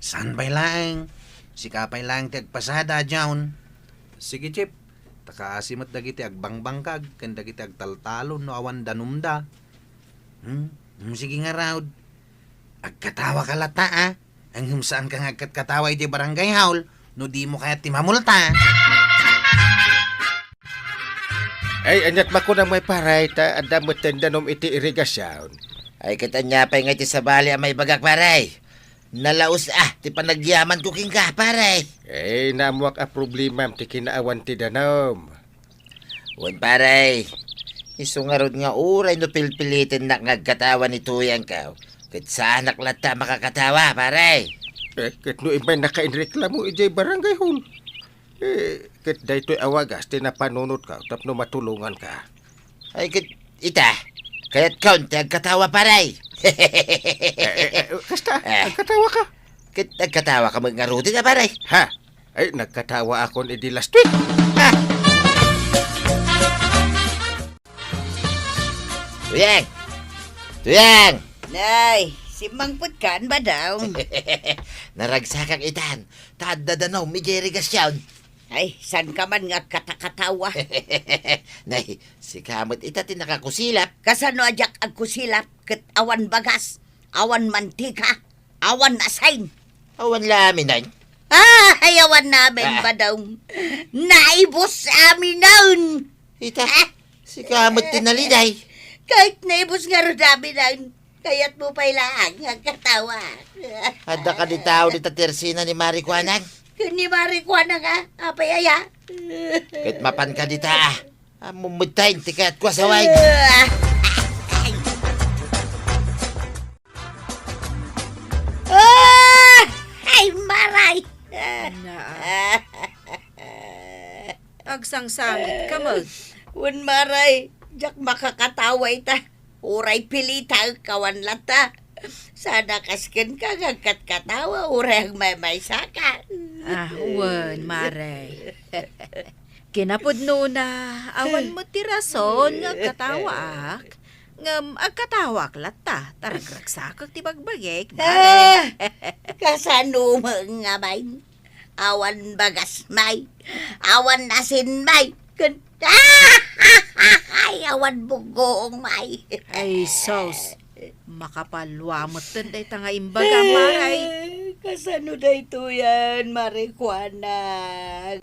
Saan pay laeng? Sika pay laeng ti agpasada, John. Sige, Chief. Ta kaasi met dagiti agbangbangkag ken dagiti agtaltalon no awan danumda. Hmm? Hmm, sige ngarud. Agkatawaka latta, a? Ngem saanka nga agkatkatawa idiay barangay hall no dimo kayat ti mamulta. Ay, aniat makunam ngay, pare, ta adda metten danum iti irigasion. Ay, ket ania pay ngay ti sabali a maibagak, pare? Nalaus a ti panagyamanko kenka, pare. Eh, naammoak a problemam ti kinaawan ti danum. Wen, pare. Isu ngarud nga uray no pilpilitennak nga agkatawa ni Tuyangko, ket saanak latta a makakatawa, pare. Eh, ket no immay nakainreklamo idiay barangay hall, eh, ket daytoy a wagas ti napanunotko tapno matulonganka. Ay, ket ita, kayatkon ti agkatawa, pare. Eh, eh, eh, kasta, Eh. agkatawaka? Ket agkatawaka met ngaruden a, pare. Ha? Ay, nagkatawakon idi last week. Ha? Tuyang! Tuyang! Nay, simmangpetkan, Badong. Naragsakak itan, ta adda danom idiay irigasyon. Ay, saanka man nga agkatakatawa? Nay, sika met ita ti nakakusilap. Kasano a diak agkusilap ket awan bagas, awan mantika, awan asin? Awan la aminen? Ah, ay, awan la amin, Ah. Badong. Naibus aminen. Ita, Ah. sika met ti naliday. Ket naibus ngarud aminen. Kayatmo pay laeng nga agkatawa. Adda kadi tao dita ti ersina ni Mari Kuanang? Ken ni Mari Kuanang, a? Apay aya? Ket mapanka dita, a. Ammom met ti kayatko a sawen. Ah! Ay, Maray! Naa. Agsangsangitka met. Wen, Maray, diak makakatawa ita. Uray pilitaek awan latta. Saan a kas kenka nga agkatkatawa, uray agmaymaysaka. Ah, wen, Maray. Kinapudnona, awan met ti rason nga agkatawaak. Ngem agkatawaak latta, ta ragragsakek ti bagbagik, Maray. Ah, kasano met ngamin? Awan bagas, May. Awan asin, May. Ken, ay, awan buggoong, May. Ay, sus. Makapalua metten dayta nga imbagam, Maray. Kasano daytoyen, Mari Kuanang?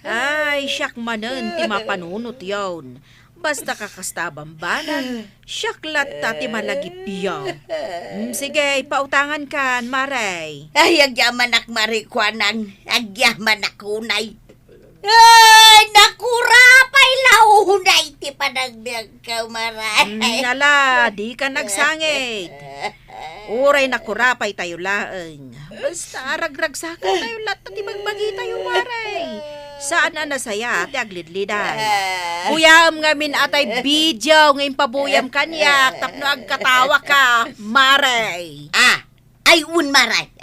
Ay, siak manen ti mapanunotyon. Basta kakasta a bambanag, siak latta ti malagipyo. Mm, sige, pautangankan, Maray. Ay, agyamanak, Mari Kuanang. Agyamanak unay. Ay, nakurapay la unay ti panagbiagko, Maray. Mm, ala, dika nagsangit. Uray nakurapay tayo laeng. Basta aragragsakatayo latta ti bagbagitayo, Maray. Saan a nasayaat ti aglidliday. Kuyaem ngamin a tay video nga impabuyam kaniak tapno agkatawaka, Maray. Ah, ay, un, Maray.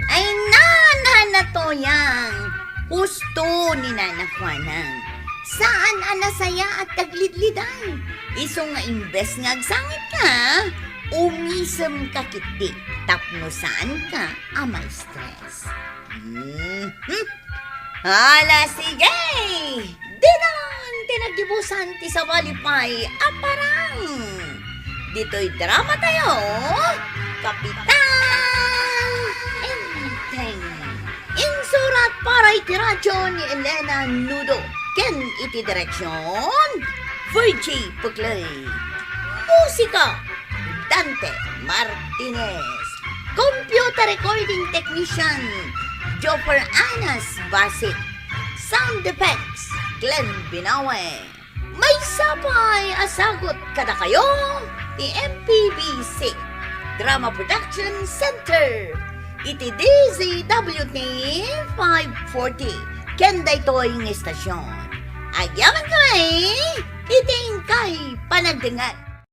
Ay, nana, natuyang. Husto ni Nana Kuanang. Saan a nasayaat ti aglidliday. Isu nga imbes nga agsangitka, umisemka ketdi tapno saanka a ma-stress. Mhm. Ala, sige! Dinan ti naggibusan ti sabali pay a parang. Ditoy drama tayo, Kapitan Enteng. Insurat para iti radyo ni Elena Nudo ken iti direksyon, Virgie Puclay. Musika, Dante Martinez. Computer recording technician, Joffer Anas Basit. Sound effects, Glenn Binawe. Maysa pay a sagut kadakayo ti M P B C Drama Production Center iti D Z W T five forty ken daytoy nga istasyon. Agyamankami iti inkay panagdengngeg.